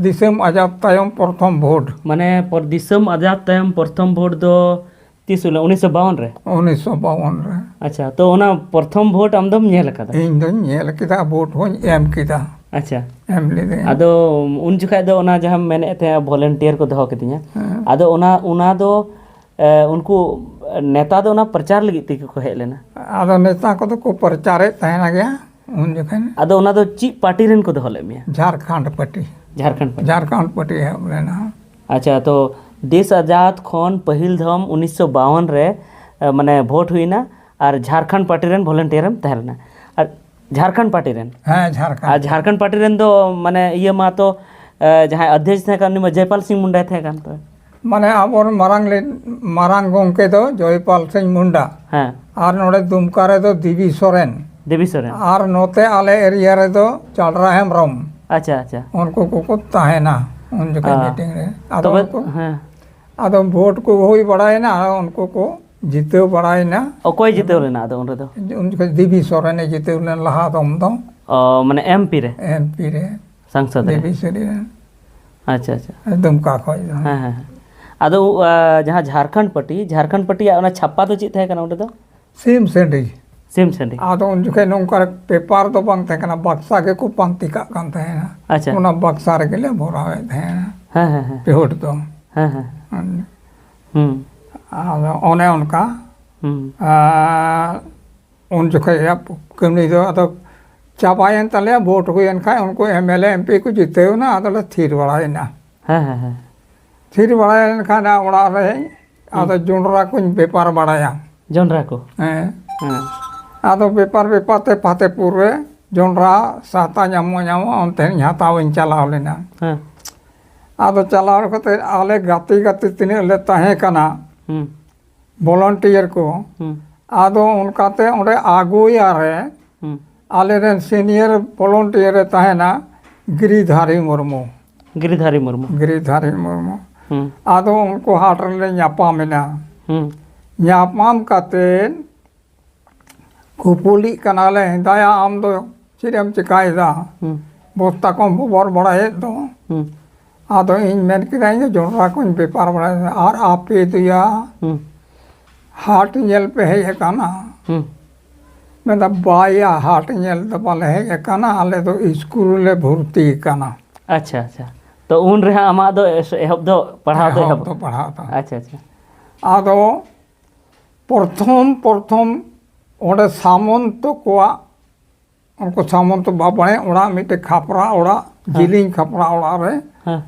ᱫᱤᱥᱚᱢ ᱟᱡᱟᱫ ᱛᱟᱭᱚᱢ ᱯᱨᱚᱛᱷᱚᱢ ᱵᱷᱳᱴ᱾ ᱢᱟᱱᱮ ᱯᱚᱨ-, ᱫᱤᱥᱚᱢ ᱟᱡᱟᱫ ᱛᱟᱭᱚᱢ ᱯᱨᱚᱛᱷᱚᱢ ᱵᱷᱳᱴ ᱫᱚ ᱛᱤᱥ ᱦᱩᱭ ᱞᱮᱱᱟ? ᱩᱱᱤᱥᱥᱚ ᱵᱟᱣᱚᱱ ᱨᱮ? ᱩᱱᱤᱥᱥᱚ ᱵᱟᱣᱚᱱ ᱨᱮ᱾ ᱟᱪᱪᱷᱟ, ᱛᱚ ᱚᱱᱟ ᱯᱨᱚᱛᱷᱚᱢ ᱵᱷᱳᱴ ᱟᱢ ᱫᱚᱢ ᱧᱮᱞ ᱟᱠᱟᱫᱟ? ᱤᱧ ᱫᱚᱧ ᱧᱮᱞ ᱠᱮᱫᱟ, ᱵᱷᱳᱴ ᱦᱚᱸᱧ ᱮᱢ ᱠᱮᱫᱟ᱾ ᱟᱪᱪᱷᱟ᱾ ᱮᱢ ᱞᱤᱫᱟᱹᱧ᱾ ᱟᱫᱚ ᱩᱱ ᱡᱚᱠᱷᱟᱡ ᱫᱚ ᱚᱱᱟ ᱡᱟᱦᱟᱸᱢ ᱢᱮᱱᱮᱫ ᱛᱟᱦᱮᱸᱫ ᱵᱷᱚᱞᱮᱱᱴᱤᱭᱟᱨ ᱠᱚ ᱫᱚᱦᱚ ᱠᱤᱫᱤᱧᱟ, ᱦᱮᱸ᱾ ᱟᱫᱚ ᱚᱱᱟ, ᱚᱱᱟ ᱫᱚ, ᱮ, ᱩᱱᱠᱩ ᱱᱮᱛᱟ ᱫᱚ ᱚᱱᱟ ᱯᱨᱚᱪᱟᱨ ᱞᱟᱹᱜᱤᱫ ᱛᱮᱜᱮ ᱠᱚ ᱦᱮᱡ ᱞᱮᱱᱟ? ᱟᱫᱚ ᱱᱮᱛᱟ ᱠᱚᱫᱚ ᱠᱚ ᱯᱨᱚᱪᱟᱨᱮᱫ ᱛᱟᱦᱮᱱᱟ ᱜᱮᱭᱟ ᱩᱱ ᱡᱚᱠᱷᱚᱱ᱾ ᱟᱫᱚ ᱚᱱᱟ ᱫᱚ ᱪᱮᱫ ᱯᱟᱨᱴᱤ ᱨᱮᱱ ᱠᱚ ᱫᱚᱦᱚ ᱞᱮᱫ ᱢᱮᱭᱟ? Jharkhand party. Jharkhand party. Jharkhand party ᱮᱦᱚᱵ ᱞᱮᱱᱟ᱾ ᱟᱪᱪᱷᱟ, ᱛᱚ ᱫᱮᱥ ᱟᱡᱟᱫ ᱠᱷᱚᱱ ᱯᱟᱹᱦᱤᱞ ᱫᱷᱚᱢ ᱩᱱᱤᱥᱥᱚ ᱵᱟᱣᱚᱱ ᱨᱮ, ᱮ, ᱢᱟᱱᱮ ᱵᱷᱳᱴ ᱦᱩᱭᱱᱟ ᱟᱨ ᱡᱷᱟᱲᱠᱷᱚᱸᱰ ᱯᱟᱨᱴᱤ ᱨᱮᱱ ᱵᱷᱚᱞᱮᱱᱴᱤᱭᱟᱨ ᱮᱢ ᱛᱟᱦᱮᱸ ᱞᱮᱱᱟ᱾ ᱟᱨ ᱡᱷᱟᱲᱠᱷᱚᱸᱰ ᱯᱟᱨᱴᱤ ᱨᱮᱱ? ᱦᱮᱸ, ᱡᱷᱟᱲᱠᱷᱚᱸᱰ ᱟᱨ ᱯᱟᱨᱴᱤ᱾ ᱡᱷᱟᱲᱠᱷᱚᱸᱰ ᱯᱟᱨᱴᱤ ᱨᱮᱱ ᱫᱚ ᱢᱟᱱᱮ ᱤᱭᱟᱹ ᱢᱟ ᱛᱚ, ᱮ, ᱡᱟᱦᱟᱸᱭ ᱚᱫᱷᱭᱚᱠᱥ ᱛᱟᱦᱮᱸ ᱠᱟᱱ ᱩᱱᱤ ᱢᱟ ᱡᱚᱭᱯᱟᱞ ᱥᱤᱝ ᱢᱩᱱᱰᱟᱭ ᱛᱟᱦᱮᱸ ᱠᱟᱱ ᱛᱚ᱾ ᱢᱟᱱᱮ ᱟᱵᱚᱨᱮᱱ ᱢᱟᱨᱟᱝ ᱞᱮ-, ᱢᱟᱨᱟᱝ ᱜᱚᱢᱠᱮ ᱫᱚ ᱡᱚᱭᱯᱟᱞ ᱥᱤᱝ ᱢᱩᱱᱰᱟ᱾ ᱦᱮᱸ᱾ ᱟᱨ ᱱᱚᱰᱮ ᱫᱩᱢᱠᱟ ᱨᱮᱫᱚ ᱫᱮᱵᱤ ᱥᱚᱨᱮᱱ᱾ ᱫᱮᱵᱤ ᱥᱚᱨᱮᱱ᱾ ᱟᱨ ᱱᱚᱛᱮ ᱟᱞᱮ ᱮᱨᱤᱭᱟ ᱨᱮᱫᱚ ᱪᱟᱞᱨᱟ ᱦᱮᱢᱵᱨᱚᱢ᱾ ᱟᱪᱪᱷᱟ, ᱟᱪᱪᱷᱟ᱾ ᱩᱱᱠᱩ ᱠᱚᱠᱚ ᱛᱟᱦᱮᱱᱟ ᱩᱱ ᱡᱚᱠᱷᱚᱱ ᱟ, ᱢᱤᱴᱤᱝ ᱨᱮ᱾ ᱟᱫᱚ ᱛᱚᱵᱮ, ᱩᱱᱠᱩ, ᱦᱮᱸ᱾ ᱟᱫᱚ ᱵᱷᱳᱴ ᱠᱚ ᱦᱩᱭ ᱵᱟᱲᱟᱭᱮᱱᱟ, ᱩᱱᱠᱩ ᱠᱚ ᱡᱤᱛᱟᱹᱣ ᱵᱟᱲᱟᱭᱮᱱᱟ᱾ ᱚᱠᱚᱭ ᱡᱤᱛᱟᱹᱣ ᱞᱮᱱᱟ ᱟᱫᱚ ᱩᱱ ᱨᱮᱫᱚ? ᱩᱱ ᱡᱚᱠᱷᱚᱱ ᱫᱤᱵᱤ ᱥᱚᱨᱮᱱᱮ ᱡᱤᱛᱟᱹᱣ ᱞᱮᱱᱟ ᱞᱟᱦᱟ ᱫᱚᱢ ᱫᱚ᱾ ᱚ, ᱢᱟᱱᱮ ᱮᱢ ᱯᱤ ᱨᱮ? ᱮᱢ ᱯᱤ ᱨᱮ᱾ ᱥᱟᱝᱥᱚᱫ ᱨᱮ? ᱫᱤᱵᱤ ᱥᱚᱨᱮᱱ᱾ ᱟᱪᱪᱷᱟ, ᱟᱪᱪᱷᱟ᱾ ᱫᱩᱢᱠᱟ ᱠᱷᱚᱡ ᱫᱚ᱾ ᱦᱮᱸ, ᱦᱮᱸ, ᱦᱮᱸ᱾ ᱟᱫᱚ, ᱟ, ᱡᱟᱦᱟᱸ ᱡᱷᱟᱲᱠᱷᱚᱸᱰ ᱯᱟᱹᱴᱤ, ᱡᱷᱟᱲᱠᱷᱚᱸᱰ ᱯᱟᱹᱴᱤᱭᱟᱜ ᱚᱱᱟ ᱪᱷᱟᱯᱟ ᱫᱚ ᱪᱮᱫ ᱛᱟᱦᱮᱸ ᱠᱟᱱᱟ ᱚᱸᱰᱮ ᱫᱚ? ᱥᱤᱢ ᱥᱟᱺᱰᱤ᱾ ᱥᱤᱢ ᱥᱟᱺᱰᱤ᱾ ᱟᱫᱚ ᱩᱱ ᱡᱚᱠᱷᱮᱡ ᱱᱚᱝᱠᱟ ᱯᱮᱯᱟᱨ ᱫᱚ ᱵᱟᱝ ᱛᱟᱦᱮᱸ ᱠᱟᱱᱟ, ᱵᱟᱠᱥᱟ ᱜᱮᱠᱚ ᱯᱟᱱᱛᱤ ᱠᱟᱜ ᱠᱟᱱ ᱛᱟᱦᱮᱸᱱᱟ᱾ ᱟᱪᱪᱷᱟ᱾ ᱚᱱᱟ ᱵᱟᱠᱥᱟ ᱨᱮᱜᱮ ᱞᱮ ᱵᱷᱚᱨᱟᱣᱮᱫ ᱛᱟᱦᱮᱸᱱᱟ᱾ ᱦᱮᱸ, ᱦᱮᱸ, ᱦᱮᱸ᱾ ᱯᱮᱦᱳᱰ ᱫᱚ᱾ ᱦᱮᱸ, ᱦᱮᱸ᱾ ᱦᱩᱸ᱾ ᱟᱫᱚ ᱚᱱᱮ ᱚᱱᱠᱟ, ᱦᱩᱸ᱾ ᱟᱨ ᱩᱱ ᱡᱚᱠᱷᱮᱡ ᱠᱟᱹᱢᱤ ᱫᱚ ᱟᱫᱚ ᱪᱟᱵᱟᱭᱮᱱ ᱛᱟᱞᱮᱭᱟ, ᱵᱷᱳᱴ ᱦᱩᱭᱮᱱ ᱠᱷᱟᱡ ᱩᱱᱠᱩ M L A, M P ᱠᱚ ᱡᱤᱛᱟᱹᱣ ᱮᱱᱟ, ᱟᱫᱚ ᱞᱮ ᱛᱷᱤᱨ ᱵᱟᱲᱟᱭᱮᱱᱟ᱾ ᱦᱮᱸ, ᱦᱮᱸ, ᱦᱮᱸ᱾ ᱛᱷᱤᱨ ᱵᱟᱲᱟᱭᱮᱱ ᱠᱷᱟᱱ ᱚᱲᱟᱜ ᱨᱮ ᱟᱫᱚ ᱦᱩᱸ᱾ ᱡᱚᱸᱰᱨᱟ ᱠᱚᱧ ᱵᱮᱯᱟᱨ ᱵᱟᱲᱟᱭᱟ᱾ ᱡᱚᱸᱰᱨᱟ ᱠᱚ? ᱦᱮᱸ᱾ ᱦᱮᱸ᱾ ᱟᱫᱚ ᱵᱮᱯᱟᱨ ᱵᱮᱯᱟᱨ ᱛᱮ ᱯᱷᱟᱛᱮᱯᱩᱨ ᱨᱮ ᱡᱚᱸᱰᱨᱟ ᱥᱟᱦᱛᱟ ᱧᱟᱢᱚᱜ, ᱧᱟᱢᱚᱜ, ᱚᱱᱛᱮᱧ ᱦᱟᱛᱟᱣ ᱤᱧ ᱪᱟᱞᱟᱣ ᱞᱮᱱᱟ᱾ ᱦᱮᱸ᱾ ᱟᱫᱚ ᱪᱟᱞᱟᱣ ᱠᱟᱛᱮ ᱟᱞᱮ ᱜᱟᱛᱮ ᱜᱟᱛᱮ ᱛᱤᱱᱟᱹᱜ ᱞᱮ ᱛᱟᱦᱮᱸ ᱠᱟᱱᱟ, ᱦᱩᱸ᱾ volunteer ᱠᱚ, ᱦᱩᱸ᱾ ᱟᱫᱚ ᱚᱱᱠᱟᱛᱮ ᱚᱸᱰᱮ ᱟᱜᱩᱭᱟ ᱨᱮ ᱦᱩᱸ᱾ ᱟᱞᱮᱨᱮᱱ senior volunteer ᱮ ᱛᱟᱦᱮᱱᱟ ᱜᱤᱨᱤᱫᱷᱟᱨᱤ ᱢᱩᱨᱢᱩ᱾ ᱜᱤᱨᱤᱫᱷᱟᱨᱤ ᱢᱩᱨᱢᱩ᱾ ᱜᱤᱨᱤᱫᱷᱟᱨᱤ ᱢᱩᱨᱢᱩ᱾ ᱦᱩᱸ᱾ ᱟᱫᱚ ᱩᱱᱠᱩ ᱦᱟᱴ ᱨᱮᱞᱮ ᱧᱟᱯᱟᱢ ᱮᱱᱟ᱾ ᱦᱩᱸ᱾ ᱧᱟᱯᱟᱢ ᱠᱟᱛᱮ ᱠᱩᱯᱩᱞᱤᱜ ᱠᱟᱱᱟᱞᱮ, "ᱦᱮᱸᱫᱟᱭᱟ, ᱟᱢ ᱫᱚ ᱪᱮᱫ ᱮᱢ ᱪᱮᱠᱟᱭᱮᱫᱟ? ᱦᱩᱸ᱾ ᱵᱚᱥᱛᱟ ᱠᱚᱢ ᱵᱚᱵᱚᱨ ᱵᱟᱲᱟᱭᱮᱫ ᱫᱚ?" ᱦᱩᱸ᱾ ᱟᱫᱚ ᱤᱧ ᱢᱮᱱ ᱠᱮᱫᱟ, "ᱤᱧ ᱫᱚ ᱡᱚᱱᱰᱨᱟ ᱠᱚᱧ ᱵᱮᱯᱟᱨ ᱵᱟᱲᱟᱭᱮᱫᱟ, ᱟᱨ ᱟᱯᱮ ᱫᱚᱭᱟ?" ᱦᱩᱸ᱾ ᱦᱟᱴ ᱧᱮᱞ ᱯᱮ ᱦᱮᱡ ᱟᱠᱟᱱᱟ? ᱦᱩᱸ᱾ ᱢᱮᱱᱫᱟ, "ᱵᱟᱭᱟ, ᱦᱟᱴ ᱧᱮᱞ ᱫᱚ ᱵᱟᱞᱮ ᱦᱮᱡ ᱟᱠᱟᱱᱟ, ᱟᱞᱮ ᱫᱚ ᱤᱥᱠᱩᱞ ᱨᱮᱞᱮ ᱵᱷᱚᱨᱛᱤ ᱟᱠᱟᱱᱟ᱾" ᱟᱪᱪᱷᱟ, ᱟᱪᱪᱷᱟ᱾ ᱛᱚ, ᱩᱱ ᱨᱮᱦᱟᱸᱜ ᱟᱢᱟᱜ ᱫᱚ ᱮᱥ-, ᱮᱦᱚᱵ ᱫᱚ ᱯᱟᱲᱦᱟᱣ ᱫᱚ ᱮᱦᱚᱵ ᱮᱦᱚᱵ? ᱫᱚ ᱯᱟᱲᱦᱟᱣ ᱫᱚ᱾ ᱟᱪᱪᱷᱟ, ᱟᱪᱪᱷᱟ᱾ ᱟᱫᱚ ᱯᱨᱚᱛᱷᱚᱢ, ᱯᱨᱚᱛᱷᱚᱢ ᱚᱸᱰᱮ ᱥᱟᱢᱚᱱᱛᱚ ᱠᱚᱣᱟᱜ, ᱩᱱᱠᱩ ᱥᱟᱢᱚᱱᱛᱚ ᱵᱟᱵᱟᱭ ᱚᱲᱟᱜ, ᱢᱤᱫᱴᱮᱡ ᱠᱷᱟᱯᱨᱟ ᱚᱲᱟᱜ, ᱦᱮᱸ᱾ ᱡᱤᱞᱤᱧ ᱠᱷᱟᱯᱨᱟ ᱚᱲᱟᱜ ᱨᱮ ᱦᱮᱸ᱾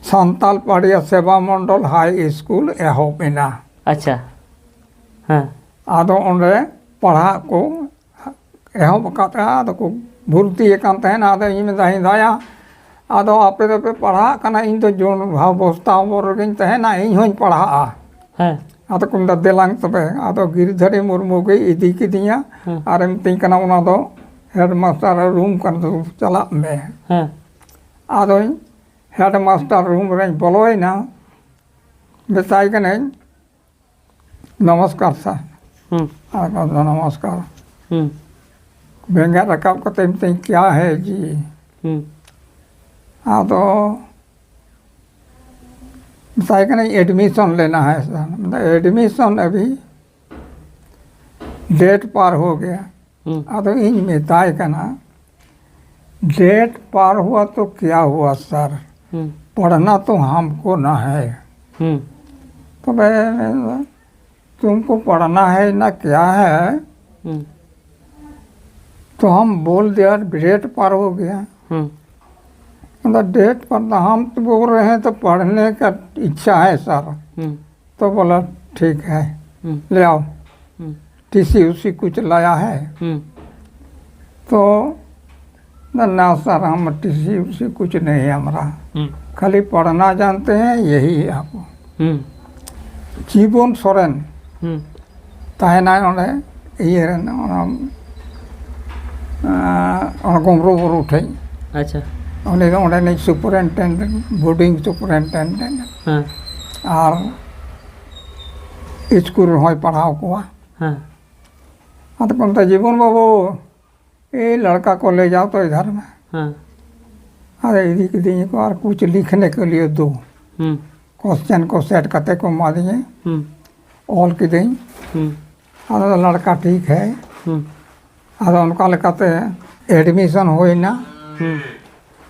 ᱥᱟᱱᱛᱟᱞ ᱯᱟᱦᱟᱲᱤᱭᱟ ᱥᱮᱵᱟ ᱢᱚᱱᱰᱚᱞ ᱦᱟᱭ ᱤᱥᱠᱩᱞ ᱮᱦᱚᱵ ᱮᱱᱟ᱾ ᱟᱪᱪᱷᱟ᱾ ᱦᱮᱸ᱾ ᱟᱫᱚ ᱚᱸᱰᱮ ᱯᱟᱲᱦᱟᱜ ᱠᱚ ᱮᱦᱚᱵ ᱟᱠᱟᱫᱼᱟ, ᱟᱫᱚ ᱠᱚ ᱵᱷᱚᱨᱛᱤ ᱟᱠᱟᱱ ᱛᱟᱦᱮᱱᱟ᱾ ᱟᱫᱚ ᱤᱧ ᱢᱮᱱᱫᱟ, "ᱦᱮᱸ ᱫᱟᱭᱟ, ᱟᱫᱚ ᱟᱯᱮ ᱫᱚᱯᱮ ᱯᱟᱲᱦᱟᱜ ᱠᱟᱱᱟ, ᱤᱧ ᱫᱚ ᱡᱚᱱᱰᱨᱟ ᱵᱚᱥᱛᱟ ᱩᱢᱚᱨ ᱨᱮᱜᱮᱧ ᱛᱟᱦᱮᱱᱟ, ᱤᱧ ᱦᱚᱧ ᱯᱟᱲᱦᱟᱜᱼᱟ᱾" ᱦᱮᱸ᱾ ᱟᱫᱚ ᱠᱚ ᱢᱮᱱᱫᱟ, "ᱫᱮᱞᱟᱝ ᱛᱚᱵᱮ᱾" ᱟᱫᱚ ᱜᱤᱨᱤᱫᱷᱟᱨᱤ ᱢᱩᱨᱢᱩ ᱜᱮᱭ ᱤᱫᱤ ᱠᱤᱫᱤᱧᱟ᱾ ᱦᱮᱸ᱾ ᱟᱨᱮ ᱢᱤᱛᱟᱹᱧ ᱠᱟᱱᱟ, "ᱚᱱᱟ ᱫᱚ headmaster room ᱠᱟᱱᱟ, ᱫᱩ ᱪᱟᱞᱟᱜ ᱢᱮ᱾" ᱦᱮᱸ᱾ ᱟᱫᱚᱧ headmaster room ᱨᱮᱧ ᱵᱚᱞᱚᱭᱮᱱᱟ, ᱢᱮᱛᱟᱭ ᱠᱟᱹᱱᱟᱹᱧ, ᱱᱚᱢᱚᱥᱠᱟᱨ ᱥᱟᱨ᱾ ᱦᱩᱸ᱾ ᱟᱨ ᱱᱚᱢᱚᱥᱠᱟᱨ᱾ ᱦᱩᱸ᱾ ᱵᱮᱸᱜᱮᱫ ᱨᱟᱠᱟᱵ ᱠᱟᱛᱮ ᱢᱤᱛᱟᱹᱧ, "ᱠᱭᱟ ᱦᱮ ᱡᱤ?" ᱦᱩᱸ᱾ ᱟᱫᱚ ᱢᱮᱛᱟᱭ ᱠᱟᱹᱱᱟᱹᱧ, "ᱮᱰᱢᱤᱥᱚᱱ ᱞᱮᱱᱟ ᱦᱮ ᱥᱟᱨ?" ᱢᱮᱱᱫᱟ, "ᱮᱰᱢᱤᱥᱚᱱ ᱟᱹᱵᱷᱤ ᱰᱮᱴ ᱯᱟᱨ ᱦᱳ ᱜᱮᱭᱟ᱾" ᱦᱩᱸ᱾ ᱟᱫᱚ ᱤᱧ ᱢᱮᱛᱟᱭ ᱠᱟᱱᱟ, "ᱰᱮᱴ ᱯᱟᱨ ᱦᱩᱣᱟ ᱛᱚ ᱠᱭᱟ ᱦᱩᱣᱟ ᱥᱟᱨ? ᱦᱩᱸ᱾ ᱯᱟᱲᱷᱱᱟ ᱛᱚ ᱦᱟᱢᱠᱳ ᱱᱟ ᱦᱮ।" ᱦᱩᱸ᱾ ᱛᱚᱵᱮ ᱢᱮᱱᱫᱟ, "तुमको पढ़ना है ना क्या है? हम्म। तो हम बोल दिया, डेट पार हो गया।" हम्म। मतलब, "डेट पर तो हम तो बोल रहे हैं, तो पढ़ने का इच्छा है सर।" हम्म। तो बोला, "ठीक है, हम्म। ले आओ।" हम्म। टीसी उसी कुछ लाया है। हम्म। तो ना, ना सर, हम टीसी उसी कुछ नहीं है हमारा। हम्म। खाली पढ़ना जानते हैं, यही है आपको। हम्म। ᱡᱤᱵᱚᱱ ᱥᱚᱨᱮᱱ ᱦᱩᱸ᱾ ᱛᱟᱦᱮᱱᱟᱭ ᱚᱸᱰᱮ, ᱤᱭᱟᱹ ᱨᱮᱱ, ᱚᱱᱟ, ᱟᱸ, ᱚᱱᱟ ᱜᱚᱢᱨᱚ ᱵᱩᱨᱩ ᱴᱷᱮᱡ᱾ ᱟᱪᱪᱷᱟ᱾ ᱩᱱᱤ ᱫᱚ ᱚᱸᱰᱮᱱᱤᱡ superintendent, boarding superintendent᱾ ᱦᱮᱸ᱾ ᱟᱨ ᱤᱥᱠᱩᱞ ᱨᱮᱦᱚᱸᱭ ᱯᱟᱲᱦᱟᱣ ᱠᱚᱣᱟ᱾ ᱦᱮᱸ᱾ ᱟᱫᱚ ᱠᱚ ᱢᱮᱛᱟᱭᱟ, "ᱡᱤᱵᱚᱱ ᱵᱟᱹᱵᱩ, ᱮ ᱞᱟᱲᱠᱟ ᱠᱚ ᱞᱮ ᱡᱟᱣ ᱛᱚ ᱤᱫᱷᱟᱨ ᱢᱮ᱾" ᱦᱮᱸ᱾ ᱟᱫᱚ ᱤᱫᱤ ᱠᱤᱫᱤᱧᱟ ᱠᱚ ᱟᱨ ᱠᱩᱪ ᱞᱤᱠᱷᱱᱮ ᱠᱮ ᱞᱤᱭᱮ ᱫᱳ᱾ ᱦᱩᱸ᱾ ᱠᱚᱥᱪᱮᱱ ᱠᱚ ᱥᱮᱴ ᱠᱟᱛᱮ ᱠᱚ ᱮᱢᱟᱫᱤᱧᱟ᱾ ᱦᱩᱸ᱾ ᱚᱞ ᱠᱤᱫᱟᱹᱧ᱾ ᱦᱩᱸ᱾ ᱟᱫᱚ ᱞᱟᱲᱠᱟ ᱴᱷᱤᱠ ᱦᱮ᱾ ᱦᱩᱸ᱾ ᱟᱫᱚ ᱚᱱᱠᱟ ᱞᱮᱠᱟᱛᱮ ᱮᱰᱢᱤᱥᱚᱱ ᱦᱩᱭᱱᱟ᱾ ᱦᱩᱸ᱾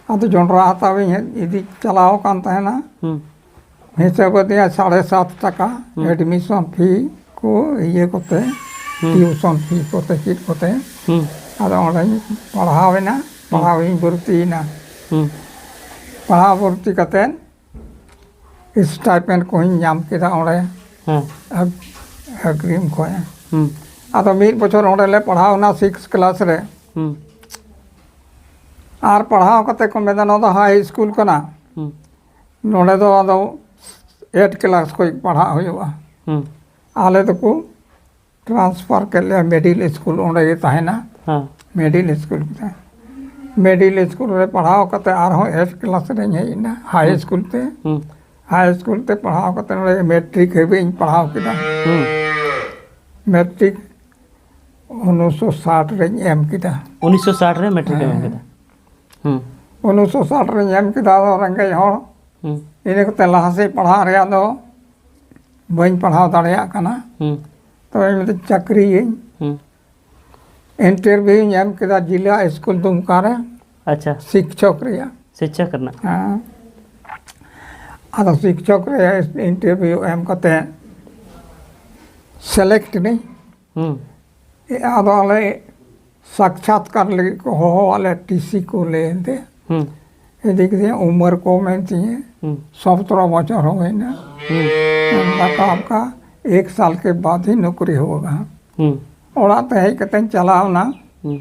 ᱟᱫᱚ ᱡᱚᱱᱰᱨᱟ ᱦᱟᱛᱟᱣᱤᱧ ᱦᱮᱡ, ᱤᱫᱤ ᱪᱟᱞᱟᱣ ᱟᱠᱟᱱ ᱛᱟᱦᱮᱱᱟ᱾ ᱦᱩᱸ᱾ ᱦᱤᱥᱟᱹᱵ ᱟᱫᱮᱭᱟ ᱥᱟᱲᱮ ᱥᱟᱛ ᱴᱟᱠᱟ ᱦᱩᱸ᱾ ᱮᱰᱢᱤᱥᱚᱱ ᱯᱷᱤ ᱠᱚ, ᱤᱭᱟᱹ ᱠᱚᱛᱮ, ᱦᱩᱸ᱾ ᱴᱤᱭᱩᱥᱚᱱ ᱯᱷᱤ ᱠᱚᱛᱮ, ᱪᱮᱫ ᱠᱚᱛᱮ᱾ ᱦᱩᱸ᱾ ᱟᱫᱚ ᱚᱸᱰᱮᱧ ᱯᱟᱲᱦᱟᱣᱮᱱᱟ, ᱦᱩᱸ᱾ ᱯᱟᱲᱦᱟᱣᱤᱧ ᱵᱷᱚᱨᱛᱤᱭᱮᱱᱟ᱾ ᱦᱩᱸ᱾ ᱯᱟᱲᱦᱟᱣ ᱵᱷᱚᱨᱛᱤ ᱠᱟᱛᱮᱫ ᱥᱴᱟᱭᱯᱮᱱᱰ ᱠᱚᱦᱚᱸᱧ ᱧᱟᱢ ᱠᱮᱫᱟ ᱚᱸᱰᱮ᱾ ᱦᱮᱸ᱾ ᱟᱜ-, ᱟᱜᱽᱨᱤᱢ ᱠᱷᱚᱱ᱾ ᱦᱩᱸ᱾ ᱟᱫᱚ ᱢᱤᱫ ᱵᱚᱪᱷᱚᱨ ᱚᱸᱰᱮ ᱞᱮ ᱯᱟᱲᱦᱟᱣ ᱮᱱᱟ ᱥᱤᱠᱥ ᱠᱞᱟᱥ ᱨᱮ᱾ ᱦᱩᱸ᱾ ᱟᱨ ᱯᱟᱲᱦᱟᱣ ᱠᱟᱛᱮ ᱠᱚ ᱢᱮᱱᱫᱟ, "ᱱᱚᱣᱟ ᱫᱚ ᱦᱟᱭ ᱥᱠᱩᱞ ᱠᱟᱱᱟ᱾" ᱦᱩᱸ᱾ ᱱᱚᱰᱮ ᱫᱚ ᱟᱫᱚ ᱮᱭᱤᱴ ᱠᱞᱟᱥ ᱠᱷᱚᱱ ᱯᱟᱲᱦᱟᱜ ᱦᱩᱭᱩᱜᱼᱟ᱾ ᱦᱩᱸ᱾ ᱟᱞᱮ ᱫᱚᱠᱚ ᱴᱨᱟᱱᱥᱯᱷᱟᱨ ᱠᱮᱫ ᱞᱮᱭᱟ ᱢᱤᱰᱤᱞ ᱥᱠᱩᱞ, ᱚᱸᱰᱮ ᱜᱮ ᱛᱟᱦᱮᱱᱟ᱾ ᱦᱮᱸ᱾ ᱢᱤᱰᱤᱞ ᱥᱠᱩᱞ ᱛᱮ, ᱢᱤᱰᱤᱞ ᱥᱠᱩᱞ ᱨᱮ ᱯᱟᱲᱦᱟᱣ ᱠᱟᱛᱮ ᱟᱨᱦᱚᱸ ᱮᱭᱤᱴ ᱠᱞᱟᱥ ᱨᱤᱧ ᱦᱮᱡ ᱮᱱᱟ, ᱦᱟᱭ ᱦᱩᱸ᱾ ᱥᱠᱩᱞ ᱛᱮ᱾ ᱦᱩᱸ᱾ ᱦᱟᱭ ᱥᱠᱩᱞ ᱛᱮ ᱯᱟᱲᱦᱟᱣ ᱠᱟᱛᱮ ᱱᱚᱰᱮ ᱢᱮᱴᱨᱤᱠ ᱦᱟᱹᱵᱤᱡ ᱤᱧ ᱯᱟᱲᱦᱟᱣ ᱠᱮᱫᱟ᱾ ᱦᱩᱸ᱾ ᱢᱮᱴᱨᱤᱠ ᱩᱱᱤᱥᱥᱚ ᱥᱟᱴ ᱨᱮᱧ ᱮᱢ ᱠᱮᱫᱟ᱾ ᱩᱱᱤᱥᱥᱚ ᱥᱟᱴ ᱨᱮ ᱢᱮᱴᱨᱤᱠ ᱮᱢ ᱦᱮᱸ᱾ ᱠᱮᱫᱟ᱾ ᱦᱩᱸ᱾ ᱩᱱᱤᱥᱥᱚ ᱥᱟᱴ ᱨᱮᱧ ᱮᱢ ᱠᱮᱫᱟ, ᱟᱫᱚ ᱨᱮᱸᱜᱮᱡ ᱦᱚᱲ᱾ ᱦᱩᱸ᱾ ᱤᱱᱟᱹ ᱠᱟᱛᱮ ᱞᱟᱦᱟ ᱥᱮᱫ ᱯᱟᱲᱦᱟᱜ ᱨᱮᱭᱟᱜ ᱫᱚ ᱵᱟᱹᱧ ᱯᱟᱲᱦᱟᱣ ᱫᱟᱲᱮᱭᱟᱜ ᱠᱟᱱᱟ᱾ ᱦᱩᱸ᱾ ᱛᱚ ᱤᱧ ᱢᱮᱱᱫᱟ ᱪᱟᱹᱠᱨᱤᱭᱟᱹᱧ᱾ ᱦᱩᱸ᱾ ᱤᱱᱴᱟᱨᱵᱷᱤᱭᱩᱧ ᱮᱢ ᱠᱮᱫᱟ ᱡᱤᱞᱟ ᱥᱠᱩᱞ ᱫᱩᱢᱠᱟ ᱨᱮ᱾ ᱟᱪᱪᱷᱟ᱾ ᱥᱤᱠᱪᱷᱚᱠ ᱨᱮᱭᱟᱜ᱾ ᱥᱤᱠᱪᱷᱚᱠ ᱨᱮᱱᱟᱜ᱾ ᱦᱮᱸ᱾ ᱟᱫᱚ ᱥᱤᱠᱪᱷᱚᱠ ᱨᱮᱭᱟᱜ ᱤᱱᱴᱟᱨᱵᱷᱤᱭᱩ ᱮᱢ ᱠᱟᱛᱮ ᱥᱤᱞᱮᱠᱴ ᱮᱱᱟᱹᱧ᱾ ᱦᱩᱸ᱾ ᱟᱫᱚ ᱟᱞᱮ ᱥᱟᱠᱪᱷᱟᱛᱠᱟᱨ ᱞᱟᱹᱜᱤᱫ ᱠᱚ ᱦᱚᱦᱚᱣᱟᱫ ᱞᱮ, ᱴᱤ ᱥᱤ ᱠᱚ ᱞᱟᱹᱭ ᱮᱱᱛᱮ᱾ ᱦᱩᱸ᱾ ᱤᱫᱤ ᱠᱮᱫᱤᱧᱟ, ᱩᱢᱮᱨ ᱠᱚᱢ ᱮᱱ ᱛᱤᱧᱟᱹ, ᱦᱩᱸ᱾ ᱥᱚᱛᱨᱚ ᱵᱚᱪᱷᱚᱨ ᱦᱩᱭᱱᱟ᱾ ᱦᱩᱸ᱾ ᱚᱱᱠᱟ ᱚᱱᱠᱟ ᱮᱠ ᱥᱟᱞ ᱠᱮ ᱵᱟᱫ ᱦᱤ ᱱᱚᱠᱨᱤ ᱦᱩᱭᱟ᱾ ᱦᱩᱸ᱾ ᱚᱲᱟᱜ ᱛᱮ ᱦᱮᱡ ᱠᱟᱛᱮᱧ ᱪᱟᱞᱟᱣᱱᱟ᱾ ᱦᱩᱸ᱾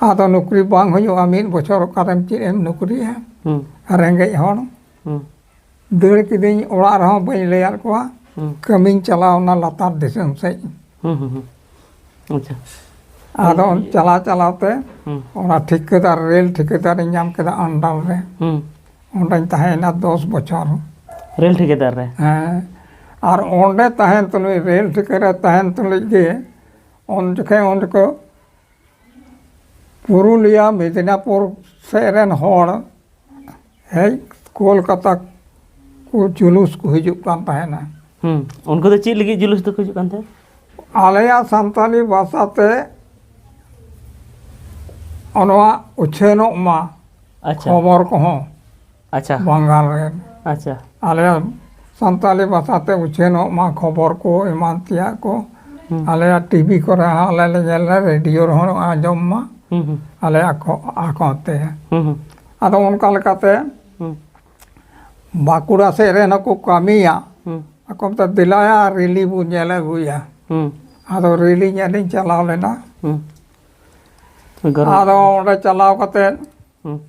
ᱟᱫᱚ ᱱᱚᱠᱨᱤ ᱵᱟᱝ ᱦᱩᱭᱩᱜᱼᱟ, ᱢᱤᱫ ᱵᱚᱪᱷᱚᱨ ᱚᱠᱟᱨᱮᱢ ᱪᱮᱫ ᱮᱢ ᱱᱚᱠᱨᱤᱭᱟ? ᱦᱩᱸ᱾ ᱨᱮᱸᱜᱮᱡ ᱦᱚᱲ᱾ ᱦᱩᱸ᱾ ᱫᱟᱹᱲ ᱠᱤᱫᱟᱹᱧ, ᱚᱲᱟᱜ ᱨᱮᱦᱚᱸ ᱵᱟᱹᱧ ᱞᱟᱹᱭᱟᱫ ᱠᱚᱣᱟ, ᱦᱩᱸ᱾ ᱠᱟᱹᱢᱤᱧ ᱪᱟᱞᱟᱣᱱᱟ ᱞᱟᱛᱟᱨ ᱫᱤᱥᱚᱢ ᱥᱮᱫ᱾ ᱦᱩᱸ, ᱦᱩᱸ, ᱦᱩᱸ᱾ ᱟᱪᱪᱷᱟ᱾ ᱟᱫᱚ ᱦᱩᱸ᱾ ᱪᱟᱞᱟᱣ ᱪᱟᱞᱟᱣ ᱛᱮ ᱦᱩᱸ᱾ ᱚᱱᱟ ᱴᱷᱤᱠᱟᱹᱫᱟᱨ, ᱨᱮᱞ ᱴᱷᱤᱠᱟᱹᱫᱟᱨᱤᱧ ᱧᱟᱢ ᱠᱮᱫᱟ ᱟᱱᱰᱟᱨ ᱨᱮ᱾ ᱦᱩᱸ᱾ ᱚᱸᱰᱮᱧ ᱛᱟᱦᱮᱸᱭᱮᱱᱟ ᱫᱚᱥ ᱵᱚᱪᱷᱚᱨ᱾ ᱨᱮᱞ ᱴᱷᱤᱠᱟᱹᱫᱟᱨ ᱨᱮ? ᱦᱮᱸ᱾ ᱟᱨ ᱚᱸᱰᱮ ᱛᱟᱦᱮᱱ ᱛᱩᱞᱩᱡ, ᱨᱮᱞ ᱴᱷᱤᱠᱟᱹ ᱨᱮ ᱛᱟᱦᱮᱱ ᱛᱩᱞᱩᱡ ᱜᱮ ᱩᱱ ᱡᱚᱠᱷᱮᱡ ᱩᱱ ᱡᱚᱠᱷᱚᱡ ᱯᱩᱨᱩᱞᱤᱭᱟ, ᱢᱮᱫᱤᱱᱟᱯᱩᱨ ᱥᱮᱫ ᱨᱮᱱ ᱦᱚᱲ ᱦᱮᱡ ᱠᱳᱞᱠᱟᱛᱟ ᱠᱚ ᱡᱩᱞᱩᱥ ᱠᱚ ᱦᱤᱡᱩᱜ ᱠᱟᱱ ᱛᱟᱦᱮᱱᱟ᱾ ᱦᱩᱸ, ᱩᱱᱠᱩ ᱫᱚ ᱪᱮᱫ ᱞᱟᱹᱜᱤᱫ ᱡᱩᱞᱩᱥ ᱫᱚᱠᱚ ᱦᱤᱡᱩᱜ ᱠᱟᱱ ᱛᱟᱦᱮᱸᱫ? ᱟᱞᱮᱭᱟᱜ ᱥᱟᱱᱛᱟᱞᱤ ᱵᱷᱟᱥᱟ ᱛᱮ ᱱᱚᱣᱟ ᱩᱪᱷᱟᱹᱱᱚᱜ ᱢᱟ, ᱟᱪᱪᱷᱟ᱾ ᱠᱷᱚᱵᱚᱨ ᱠᱚᱦᱚᱸ᱾ ᱟᱪᱪᱷᱟ᱾ ᱵᱟᱝᱜᱟᱞ ᱨᱮ᱾ ᱟᱪᱪᱷᱟ᱾ ᱟᱞᱮᱭᱟᱜ ᱥᱟᱱᱛᱟᱞᱤ ᱵᱷᱟᱥᱟ ᱛᱮ ᱩᱪᱷᱟᱹᱱᱚᱜ ᱢᱟ ᱠᱷᱚᱵᱚᱨ ᱠᱚ ᱮᱢᱟᱱ ᱛᱮᱭᱟᱜ ᱠᱚ᱾ ᱦᱩᱸ᱾ ᱟᱞᱮᱭᱟᱜ ᱴᱤ ᱵᱷᱤ ᱠᱚᱨᱮ ᱦᱚᱸ ᱟᱞᱮ ᱞᱮ ᱧᱮᱞᱟ, ᱨᱮᱰᱤᱭᱳ ᱨᱮᱦᱚᱸ ᱟᱸᱡᱚᱢ ᱢᱟ᱾ ᱦᱩᱸ, ᱦᱩᱸ᱾ ᱟᱞᱮᱭᱟᱜ ᱠᱚ, ᱟᱠᱚ ᱛᱮ᱾ ᱦᱩᱸ, ᱦᱩᱸ᱾ ᱟᱫᱚ ᱚᱱᱠᱟ ᱞᱮᱠᱟᱛᱮ ᱦᱩᱸ᱾ ᱵᱟᱸᱠᱩᱲᱟ ᱥᱮᱫ ᱨᱮᱱ ᱦᱚᱸᱠᱚ ᱠᱟᱹᱢᱤᱭᱟ᱾ ᱦᱩᱸ᱾ ᱟᱠᱚ ᱢᱮᱛᱟ, "ᱫᱮᱞᱟᱭᱟ, ᱨᱮᱞᱤ ᱵᱚᱱ ᱧᱮᱞ ᱟᱹᱜᱩᱭᱟ᱾" ᱦᱩᱸ᱾ ᱟᱫᱚ ᱨᱮᱞᱤ ᱧᱮᱞ ᱤᱧ ᱪᱟᱞᱟᱣ ᱞᱮᱱᱟ᱾ ᱦᱩᱸ᱾ ᱜᱚᱨᱚᱵᱽ᱾ ᱟᱫᱚ ᱚᱸᱰᱮ ᱪᱟᱞᱟᱣ ᱠᱟᱛᱮ ᱦᱩᱸ᱾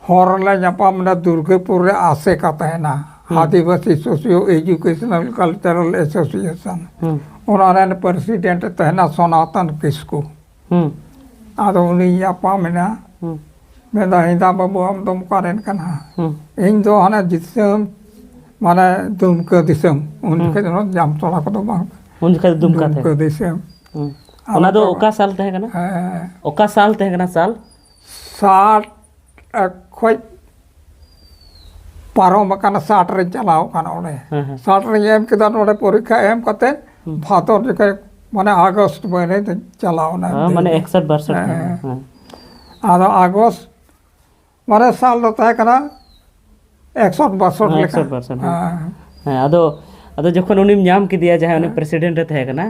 ᱦᱚᱨ ᱨᱮᱞᱮ ᱧᱟᱯᱟᱢ ᱮᱱᱟ ᱫᱩᱨᱜᱟᱹᱯᱩᱨ ᱨᱮ ᱟᱥᱮᱠᱟ ᱛᱟᱦᱮᱱᱟ, ᱦᱩᱸ᱾ ᱟᱹᱫᱤᱵᱟᱹᱥᱤ ᱥᱳᱥᱤᱭᱳ ᱮᱡᱩᱠᱮᱥᱚᱱᱟᱞ ᱠᱟᱞᱪᱟᱨᱟᱞ ᱮᱥᱳᱥᱤᱭᱮᱥᱚᱱ᱾ ᱦᱩᱸ᱾ ᱚᱱᱟ ᱨᱮᱱ ᱯᱨᱮᱥᱤᱰᱮᱱᱴ ᱮ ᱛᱟᱦᱮᱱᱟ ᱥᱚᱱᱟᱛᱚᱱ ᱠᱤᱥᱠᱩ᱾ ᱦᱩᱸ᱾ ᱟᱫᱚ ᱩᱱᱤ ᱧᱟᱯᱟᱢ ᱮᱱᱟ᱾ ᱦᱩᱸ᱾ ᱢᱮᱱᱫᱟ, "ᱦᱮᱸᱫᱟ ᱵᱟᱹᱵᱩ, ᱟᱢ ᱫᱚᱢ ᱚᱠᱟ ᱨᱮᱱ ᱠᱟᱱᱟ?" ᱦᱩᱸ᱾ "ᱤᱧ ᱫᱚ ᱦᱟᱱᱟ ᱫᱤᱥᱚᱢ ᱢᱟᱱᱮ ᱫᱩᱢᱠᱟᱹ ᱫᱤᱥᱚᱢ᱾ ᱩᱱ ᱦᱩᱸ᱾ ᱡᱚᱠᱷᱮᱡ ᱫᱚ ᱡᱟᱢᱛᱚᱲᱟ ᱠᱚᱫᱚ ᱵᱟᱝ᱾ ᱩᱱ ᱡᱚᱠᱷᱮᱡ ᱫᱚ ᱫᱩᱢᱠᱟ ᱛᱟᱦᱮᱸ ᱫᱩᱢᱠᱟᱹ ᱠᱟᱱᱟ᱾ ᱫᱤᱥᱚᱢ᱾ ᱦᱩᱸ᱾ ᱟᱨ ᱚᱱᱟ ᱫᱚ ᱚᱠᱟ ᱚᱠᱟ ᱥᱟᱞ ᱛᱟᱦᱮᱸ ᱠᱟᱱᱟ? ᱦᱮᱸ᱾ ᱚᱠᱟ ᱥᱟᱞ ᱛᱟᱦᱮᱸ ᱠᱟᱱᱟ ᱥᱟᱞ? ᱥᱟᱴ ᱠᱷᱚᱡ ᱯᱟᱨᱚᱢ ᱟᱠᱟᱱᱟ, ᱥᱟᱴ ᱨᱮᱧ ᱪᱟᱞᱟᱣ ᱟᱠᱟᱱᱟ ᱚᱸᱰᱮ᱾ ᱦᱮᱸ, ᱦᱮᱸ᱾ ᱥᱟᱴ ᱨᱮᱧ ᱮᱢ ᱠᱮᱫᱟ ᱱᱚᱰᱮ ᱯᱚᱨᱤᱠᱠᱷᱟ ᱮᱢ ᱠᱟᱛᱮ, ᱦᱩᱸ᱾ ᱵᱷᱟᱫᱚᱨ ᱡᱚᱠᱷᱮᱡ ᱢᱟᱱᱮ ᱟᱜᱚᱥᱴ ᱢᱟᱹᱦᱱᱟᱹ ᱛᱮᱧ ᱪᱟᱞᱟᱣ ᱮᱱᱟ᱾ ᱦᱮᱸ, ᱢᱟᱱᱮ ᱮᱠᱥᱚᱴ ᱵᱟᱨᱥᱚᱴ ᱦᱮᱸ᱾ ᱛᱟᱦᱮᱸ ᱠᱟᱱᱟ᱾ ᱦᱮᱸ᱾ ᱟᱫᱚ ᱟᱜᱚᱥᱴ ᱢᱟᱱᱮ ᱥᱟᱞ ᱫᱚ ᱛᱟᱦᱮᱸ ᱠᱟᱱᱟ ᱮᱠᱥᱚᱴ ᱵᱟᱥᱚᱴ ᱦᱮᱸ, ᱞᱮᱠᱟ᱾ ᱮᱠᱥᱚᱴ ᱵᱟᱨᱥᱚᱴ, ᱦᱮᱸ᱾ ᱦᱮᱸ᱾ ᱦᱮᱸ, ᱟᱫᱚ, ᱟᱫᱚ ᱡᱚᱠᱷᱚᱱ ᱩᱱᱤᱢ ᱧᱟᱢ ᱠᱮᱫᱮᱭᱟ, ᱡᱟᱦᱟᱸᱭ ᱩᱱᱤ ᱦᱮᱸ᱾ ᱯᱨᱮᱥᱤᱰᱮᱱᱴ ᱮ ᱛᱟᱦᱮᱸ ᱠᱟᱱᱟ᱾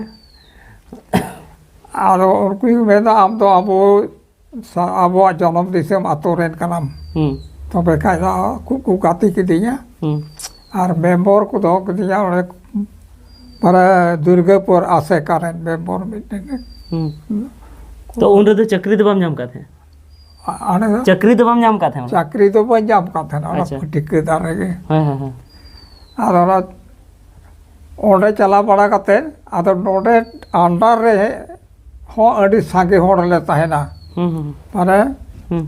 ᱟᱫᱚ ᱩᱱᱠᱩ ᱠᱚ ᱢᱮᱱᱫᱟ, "ᱟᱢ ᱫᱚ ᱟᱵᱚ ᱥᱟ-, ᱟᱵᱚᱣᱟᱜ ᱡᱚᱱᱚᱢ ᱫᱤᱥᱚᱢ ᱟᱛᱳ ᱨᱮᱱ ᱠᱟᱱᱟᱢ᱾" ᱦᱩᱸ᱾ ᱛᱚᱵᱮ ᱠᱷᱟᱡ ᱫᱚ ᱠᱷᱩᱵ ᱠᱚ ᱜᱟᱛᱮ ᱠᱤᱫᱤᱧᱟ᱾ ᱦᱩᱸ᱾ ᱟᱨ ᱢᱮᱢᱵᱚᱨ ᱠᱚ ᱫᱚᱦᱚ ᱠᱤᱫᱤᱧᱟ ᱚᱸᱰᱮ, ᱢᱟᱱᱮ ᱫᱩᱨᱜᱟᱹᱯᱩᱨ ᱟᱥᱮᱠᱟ ᱨᱮᱱ ᱢᱮᱢᱵᱚᱨ ᱢᱤᱫᱴᱮᱱ᱾ ᱦᱩᱸ᱾ ᱛᱚ ᱩᱱ ᱨᱮᱫᱚ ᱪᱟᱹᱠᱨᱤ ᱫᱚ ᱵᱟᱢ ᱧᱟᱢ ᱟᱠᱟᱫ ᱛᱟᱦᱮᱸᱫ? ᱟ-, ᱟᱲᱮ ᱫᱚ ᱪᱟᱹᱠᱨᱤ ᱫᱚ ᱵᱟᱢ ᱧᱟᱢ ᱟᱠᱟᱫ ᱛᱟᱦᱮᱸᱫ ᱚᱸᱰᱮ? ᱪᱟᱹᱠᱨᱤ ᱫᱚ ᱵᱟᱹᱧ ᱧᱟᱢ ᱟᱠᱟᱫ ᱛᱟᱦᱮᱸᱫ, ᱚᱱᱟ ᱟᱪᱪᱷᱟ᱾ ᱴᱷᱤᱠᱟᱹᱫᱟᱨ ᱨᱮᱜᱮ᱾ ᱦᱮᱸ, ᱦᱮᱸ, ᱦᱮᱸ᱾ ᱟᱫᱚ ᱚᱱᱟ ᱚᱸᱰᱮ ᱪᱟᱞᱟᱣ ᱵᱟᱲᱟ ᱠᱟᱛᱮ, ᱟᱫᱚ ᱱᱚᱰᱮ under ᱨᱮ ᱦᱚᱸ ᱟᱹᱰᱤ ᱥᱟᱸᱜᱮ ᱦᱚᱲ ᱞᱮ ᱛᱟᱦᱮᱱᱟ᱾ ᱦᱩᱸ, ᱦᱩᱸ, ᱢᱟᱱᱮ ᱦᱩᱸ᱾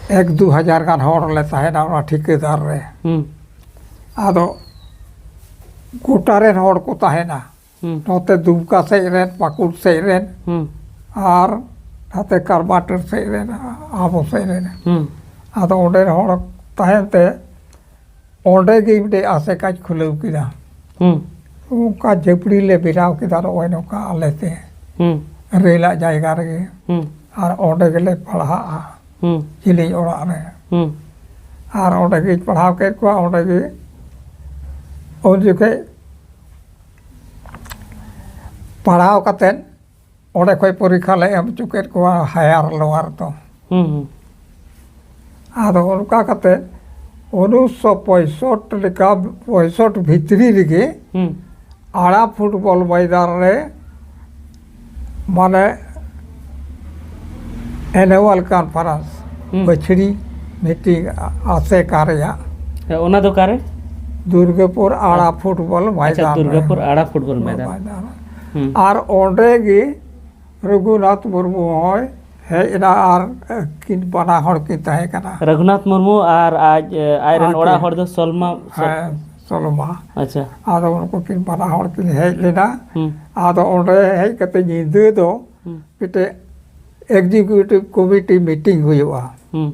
ᱮᱠ ᱫᱩ ᱦᱟᱡᱟᱨ ᱜᱟᱱ ᱦᱚᱲ ᱞᱮ ᱛᱟᱦᱮᱱᱟ ᱚᱱᱟ ᱴᱷᱤᱠᱟᱹᱫᱟᱨ ᱨᱮ᱾ ᱦᱩᱸ᱾ ᱟᱫᱚ ᱜᱚᱴᱟ ᱨᱮᱱ ᱦᱚᱲ ᱠᱚ ᱛᱟᱦᱮᱱᱟ᱾ ᱦᱩᱸ᱾ ᱱᱚᱛᱮ ᱫᱩᱢᱠᱟ ᱥᱮᱫ ᱨᱮᱱ, ᱯᱟᱹᱠᱩᱲ ᱥᱮᱫ ᱨᱮᱱ, ᱦᱩᱸ᱾ ᱟᱨ ᱱᱟᱛᱮ ᱠᱟᱨᱵᱟᱴᱟᱹᱨ ᱥᱮᱫ ᱨᱮᱱ, ᱟᱵᱚ ᱥᱮᱫ ᱨᱮᱱ᱾ ᱦᱩᱸ᱾ ᱟᱫᱚ ᱚᱸᱰᱮ ᱦᱚᱲ ᱛᱟᱦᱮᱱ ᱛᱮ ᱚᱸᱰᱮ ᱜᱮ ᱢᱤᱫᱴᱮᱡ ᱟᱥᱮᱠᱟᱧ ᱠᱷᱩᱞᱟᱹᱣ ᱠᱮᱫᱟ᱾ ᱦᱩᱸ᱾ ᱚᱱᱠᱟ ᱡᱷᱟᱹᱯᱲᱤ ᱞᱮ ᱵᱮᱱᱟᱣ ᱠᱮᱫᱟ ᱱᱚᱜᱼᱚᱭ ᱱᱚᱝᱠᱟ ᱟᱞᱮ ᱛᱮ᱾ ᱦᱩᱸ᱾ ᱨᱮᱞᱟᱜ ᱡᱟᱭᱜᱟ ᱨᱮᱜᱮ᱾ ᱦᱩᱸ᱾ ᱟᱨ ᱚᱸᱰᱮ ᱜᱮᱞᱮ ᱯᱟᱲᱦᱟᱜᱼᱟ᱾ ᱦᱩᱸ᱾ ᱡᱤᱞᱤᱧ ᱚᱲᱟᱜ ᱨᱮ᱾ ᱦᱩᱸ᱾ ᱟᱨ ᱚᱸᱰᱮ ᱜᱤᱧ ᱯᱟᱲᱦᱟᱣ ᱠᱮᱫ ᱠᱚᱣᱟ, ᱚᱸᱰᱮ ᱜᱮ ᱩᱱ ᱡᱚᱠᱷᱮᱡ ᱯᱟᱲᱦᱟᱣ ᱠᱟᱛᱮᱫ ᱚᱸᱰᱮ ᱠᱷᱚᱡ ᱯᱚᱨᱤᱠᱠᱷᱟ ᱞᱮ ᱮᱢ ᱦᱚᱪᱚ ᱠᱮᱫ ᱠᱚᱣᱟ higher lower ᱫᱚ᱾ ᱦᱩᱸ, ᱦᱩᱸ᱾ ᱟᱫᱚ ᱚᱱᱠᱟ ᱠᱟᱛᱮᱫ ᱩᱱᱤᱥᱥᱚ ᱯᱚᱸᱭᱥᱚᱴ ᱞᱮᱠᱟ, ᱯᱚᱸᱭᱥᱚᱴ ᱵᱷᱤᱛᱨᱤ ᱨᱮᱜᱮ ᱦᱩᱸ᱾ ᱟᱲᱟ ᱯᱷᱩᱴᱵᱚᱞ ᱢᱚᱭᱫᱟᱱ ᱨᱮ ᱢᱟᱱᱮ annual conference, ᱦᱩᱸ᱾ ᱵᱟᱹᱪᱷᱲᱤ meeting ᱟᱥᱮᱠᱟ ᱨᱮᱭᱟᱜ᱾ ᱦᱮᱸ, ᱚᱱᱟ ᱫᱚ ᱚᱠᱟᱨᱮ? ᱫᱩᱨᱜᱟᱹᱯᱩᱨ ᱟᱲᱟ ᱦᱮᱸ᱾ ᱯᱷᱩᱴᱵᱚᱞ ᱟᱪᱪᱷᱟ, ᱢᱚᱭᱫᱟᱱ ᱨᱮ᱾ ᱫᱩᱨᱜᱟᱹᱯᱩᱨ ᱟᱲᱟ ᱯᱷᱩᱴᱵᱚᱞ ᱢᱚᱭᱫᱟᱱ᱾ ᱢᱚᱭᱫᱟᱱ ᱨᱮ᱾ ᱦᱩᱸ᱾ ᱟᱨ ᱚᱸᱰᱮ ᱜᱮ ᱨᱚᱜᱷᱩᱱᱟᱛᱷ ᱢᱩᱨᱢᱩ ᱦᱚᱸᱭ ᱦᱮᱡ ᱮᱱᱟ ᱟᱨ ᱠᱤᱱ ᱵᱟᱱᱟ ᱦᱚᱲ ᱠᱤᱱ ᱛᱟᱦᱮᱸ ᱠᱟᱱᱟ᱾ ᱨᱟᱹᱜᱷᱩᱱᱟᱛᱷ ᱢᱩᱨᱢᱩ ᱟᱨ ᱟᱡ, ᱮ, ᱟᱡ ᱨᱮᱱ ᱟᱡ ᱚᱲᱟᱜ ᱨᱮᱱ᱾ ᱦᱚᱲ ᱫᱚ ᱥᱚᱞᱢᱟ ᱥᱚ- ᱦᱮᱸ, ᱥᱚᱞᱢᱟ᱾ ᱟᱪᱪᱷᱟ᱾ ᱟᱫᱚ ᱩᱱᱠᱩ ᱠᱤᱱ ᱵᱟᱱᱟ ᱦᱚᱲ ᱠᱤᱱ ᱦᱮᱡ ᱞᱮᱱᱟ᱾ ᱦᱩᱸ᱾ ᱟᱫᱚ ᱚᱸᱰᱮ ᱦᱮᱡ ᱠᱟᱛᱮ ᱧᱤᱫᱟᱹ ᱫᱚ ᱦᱩᱸ᱾ ᱢᱤᱫᱴᱮᱡ executive committee meeting ᱦᱩᱭᱩᱜᱼᱟ᱾ ᱦᱩᱸ᱾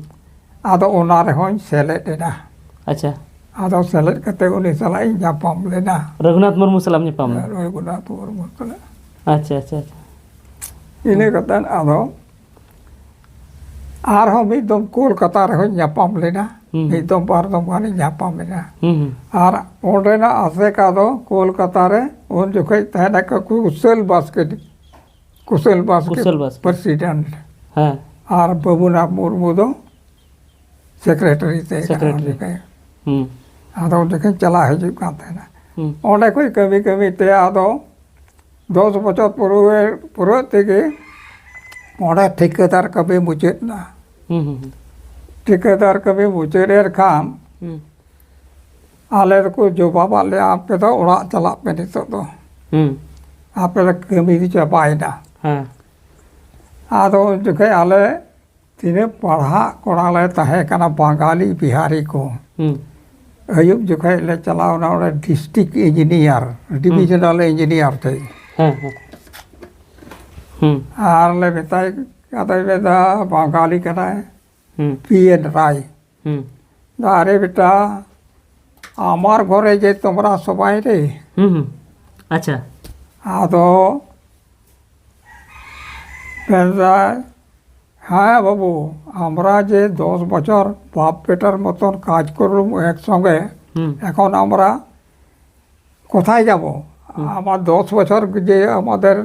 ᱟᱫᱚ ᱚᱱᱟ ᱨᱮᱦᱚᱸᱧ ᱥᱮᱞᱮᱫ ᱮᱱᱟ᱾ ᱟᱪᱪᱷᱟ᱾ ᱟᱫᱚ ᱥᱮᱞᱮᱫ ᱠᱟᱛᱮ ᱩᱱᱤ ᱥᱟᱞᱟᱜ ᱤᱧ ᱧᱟᱯᱟᱢ ᱞᱮᱱᱟ᱾ ᱨᱟᱹᱜᱷᱩᱱᱟᱛᱷ ᱢᱩᱨᱢᱩ ᱥᱟᱞᱟᱜ ᱮᱢ ᱧᱟᱯᱟᱢ ᱞᱮᱱᱟ? ᱨᱟᱹᱜᱷᱩᱱᱟᱛᱷ ᱢᱩᱨᱢᱩ ᱥᱟᱞᱟᱜ᱾ ᱟᱪᱪᱷᱟ, ᱟᱪᱪᱷᱟ, ᱟᱪᱪᱷᱟ᱾ ᱤᱱᱟᱹ ᱠᱟᱛᱮ ᱟᱫᱚ ᱟᱨᱦᱚᱸ ᱢᱤᱫ ᱫᱚᱢ ᱠᱳᱞᱠᱟᱛᱟ ᱨᱮᱦᱚᱸᱧ ᱧᱟᱯᱟᱢ ᱞᱮᱱᱟ᱾ ᱦᱩᱸ᱾ ᱢᱤᱫ ᱫᱚᱢ ᱵᱟᱨ ᱫᱚᱢ ᱜᱟᱱᱤᱧ ᱧᱟᱯᱟᱢ ᱮᱱᱟ᱾ ᱦᱩᱸ, ᱦᱩᱸ᱾ ᱟᱨ ᱚᱸᱰᱮᱱᱟᱜ ᱟᱥᱮᱠᱟ ᱫᱚ ᱠᱳᱞᱠᱟᱛᱟ ᱨᱮ ᱩᱱ ᱡᱚᱠᱷᱮᱡ ᱛᱟᱦᱮᱱᱟ ᱠᱚ ᱠᱩᱥᱚᱞ ᱵᱟᱥᱠᱮ, ᱠᱩᱥᱚᱞ ᱵᱟᱥᱠᱮ ᱠᱩᱥᱚᱞ ᱵᱟᱥᱠᱮ᱾ president᱾ ᱦᱮᱸ᱾ ᱟᱨ ᱵᱟᱹᱵᱩᱱᱟᱛᱷ ᱢᱩᱨᱢᱩ ᱫᱚ secretary ᱛᱟᱦᱮᱸ ᱠᱟᱱᱟ ᱩᱱ secretary᱾ ᱡᱚᱠᱷᱮᱡ᱾ ᱦᱩᱸ᱾ ᱟᱫᱚ ᱩᱱ ᱡᱚᱠᱷᱮᱡ ᱪᱟᱞᱟᱜ ᱦᱤᱡᱩᱜ ᱠᱟᱱ ᱛᱟᱦᱮᱱᱟ᱾ ᱦᱩᱸ᱾ ᱚᱸᱰᱮ ᱠᱷᱚᱡ ᱠᱟᱹᱢᱤ ᱠᱟᱹᱢᱤ ᱛᱮ ᱟᱫᱚ ᱫᱚᱥ ᱵᱚᱪᱷᱚᱨ ᱯᱩᱨᱟᱹᱣ, ᱯᱩᱨᱟᱹᱜ ᱛᱮᱜᱮ ᱚᱸᱰᱮ ᱴᱷᱤᱠᱟᱹᱫᱟᱨ ᱠᱟᱹᱢᱤ ᱢᱩᱪᱟᱹᱫ ᱮᱱᱟ᱾ ᱦᱩᱸ, ᱦᱩᱸ, ᱦᱩᱸ᱾ ᱴᱷᱤᱠᱟᱹᱫᱟᱨ ᱠᱟᱹᱢᱤ ᱢᱩᱪᱟᱹᱫ ᱮᱱ ᱠᱷᱟᱱ ᱦᱩᱸ᱾ ᱟᱞᱮ ᱫᱚᱠᱚ ᱡᱚᱵᱟᱵᱟᱫ ᱞᱮᱭᱟ, "ᱟᱯᱮ ᱫᱚ ᱚᱲᱟᱜ ᱪᱟᱞᱟᱜ ᱯᱮ ᱱᱤᱛᱚᱜ ᱫᱚ᱾ ᱦᱩᱸ᱾ ᱟᱯᱮ ᱫᱚ ᱠᱟᱹᱢᱤ ᱫᱚ ᱪᱟᱵᱟᱭᱮᱱᱟ᱾" ᱦᱮᱸ᱾ ᱟᱫᱚ ᱩᱱ ᱡᱚᱠᱷᱮᱡ ᱟᱞᱮ ᱛᱤᱱᱟᱹᱜ ᱯᱟᱲᱦᱟᱜ ᱠᱚᱲᱟ ᱞᱮ ᱛᱟᱦᱮᱸ ᱠᱟᱱᱟ, ᱵᱟᱝᱜᱟᱞᱤ ᱵᱤᱦᱟᱨᱤ ᱠᱚ, ᱦᱩᱸ᱾ ᱟᱹᱭᱩᱵ ᱡᱚᱠᱷᱮᱡ ᱞᱮ ᱪᱟᱞᱟᱣ ᱮᱱᱟ ᱚᱸᱰᱮ district engineer, ᱦᱩᱸ᱾ divisional engineer ᱴᱷᱮᱡ᱾ ᱦᱮᱸ, ᱦᱮᱸ᱾ ᱦᱩᱸ᱾ ᱟᱨ ᱞᱮ ᱢᱮᱛᱟᱭ, ᱟᱫᱚᱭ ᱢᱮᱱᱫᱟ, ᱵᱟᱝᱜᱟᱞᱤ ᱠᱟᱱᱟᱭ, ᱦᱩᱸ᱾ ᱯᱤ ᱮᱱ ᱨᱟᱭ᱾ ᱦᱩᱸ᱾ ᱟᱨᱮ ᱵᱮᱴᱟ, ᱟᱢᱟᱨ ᱜᱷᱚᱨᱮ ᱡᱮ ᱛᱳᱢᱨᱟ ᱥᱚᱵᱟᱭ ᱨᱮ᱾ ᱦᱩᱸ, ᱦᱩᱸ᱾ ᱟᱪᱪᱷᱟ᱾ ᱟᱫᱚ ᱢᱮᱱᱫᱟᱭ, "ᱦᱮᱸ ᱵᱟᱹᱵᱩ, আমরা যে দশ বছর বাপ বেটার মতন কাজ করলুম একসঙ্গে, হুম। এখন আমরা কোথায় যাব? হুম। আমার দশ বছর যে আমাদের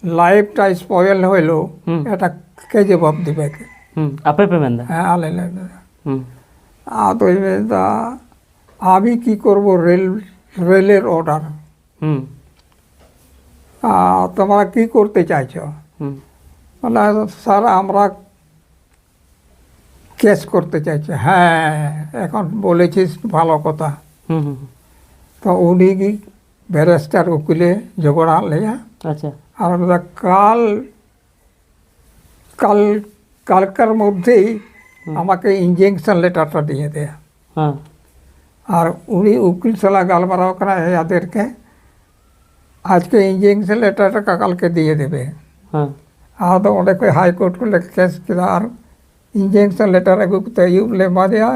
লাইফটা স্পয়েল হইল, হুম। এটা কে জবাব দিবে?" হুম, ᱟᱯᱮ ᱯᱮ ᱢᱮᱱᱫᱟ? ᱦᱮᱸ, ᱟᱞᱮ ᱞᱮ ᱢᱮᱱᱫᱟ᱾ ᱦᱩᱸ᱾ ᱟᱫᱚᱭ ᱢᱮᱱᱫᱟ, "আমি কি করব, রেল, রেলের অর্ডার।" হুম। "আ, তোমরা কি করতে চাইছো?" হুম। বলে, "স্যার, আমরা কেস করতে চাইছি।" "হ্যাঁ, এখন বলেছিস ভালো কথা।" হুম, হুম, হুম। তো উনি কি ব্যারিস্টার উকিলে জোগাড় আনলে, আচ্ছা। আর আমরা কাল কাল কালকার মধ্যেই আমাকে ইঞ্জেকশন লেটারটা দিয়ে দেয়। হুম। আর উনি উকিল সালা গালমারাও করা এ আদেরকে আজকে ইঞ্জেকশন লেটারটা কালকে দিয়ে দেবে। হুম। ᱟᱫᱚ ᱚᱸᱰᱮ ᱠᱷᱚᱱ ᱦᱟᱭ ᱠᱳᱨᱴ ᱠᱚᱞᱮ ᱠᱮᱥ ᱠᱮᱫᱟ ᱟᱨ ᱤᱧᱡᱮᱠᱥᱚᱱ ᱞᱮᱴᱟᱨ ᱟᱹᱜᱩ ᱠᱟᱛᱮ ᱟᱹᱭᱩᱵ ᱞᱮ ᱮᱢᱟᱫᱮᱭᱟ᱾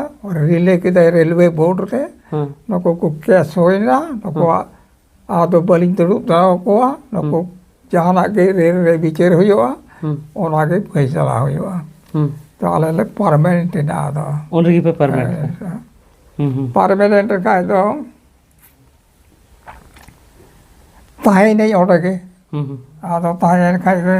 ᱨᱤᱞᱮ ᱠᱮᱫᱟᱭ ᱨᱮᱞᱣᱮ ᱵᱳᱨᱰ ᱨᱮ᱾ ᱦᱩᱸ᱾ ᱱᱩᱠᱩ ᱠᱚ ᱠᱮᱥ ᱦᱩᱭᱱᱟ᱾ ᱱᱩᱠᱩᱣᱟᱜ ᱟᱫᱚ ᱵᱟᱹᱞᱤᱧ ᱫᱩᱲᱩᱵ ᱫᱟᱲᱮ ᱟᱠᱚᱣᱟ᱾ ᱱᱩᱠᱩ ᱡᱟᱦᱟᱱᱟᱜ ᱜᱮ ᱨᱮᱞ ᱨᱮ ᱵᱤᱪᱟᱹᱨ ᱦᱩᱭᱩᱜᱼᱟ, ᱦᱩᱸ᱾ ᱚᱱᱟᱜᱮ ᱯᱷᱟᱭᱥᱟᱞᱟ ᱦᱩᱭᱩᱜᱼᱟ᱾ ᱦᱩᱸ᱾ ᱛᱚ ᱟᱞᱮ ᱞᱮ ᱯᱟᱨᱢᱟᱱᱮᱱᱴ ᱮᱱᱟ ᱟᱫᱚ᱾ ᱩᱱ ᱨᱮᱜᱮ ᱯᱮ ᱯᱟᱨᱢᱟᱱᱮᱱᱴ ᱠᱟᱱᱟ? ᱦᱩᱸ, ᱦᱩᱸ᱾ ᱯᱟᱨᱢᱟᱱᱮᱱᱴ ᱠᱷᱟᱡ ᱫᱚ ᱛᱟᱦᱮᱸᱭᱮᱱᱟᱹᱧ ᱚᱸᱰᱮ ᱜᱮ᱾ ᱦᱩᱸ, ᱦᱩᱸ᱾ ᱟᱫᱚ ᱛᱟᱦᱮᱸᱭᱮᱱ ᱠᱷᱟᱡ ᱫᱚ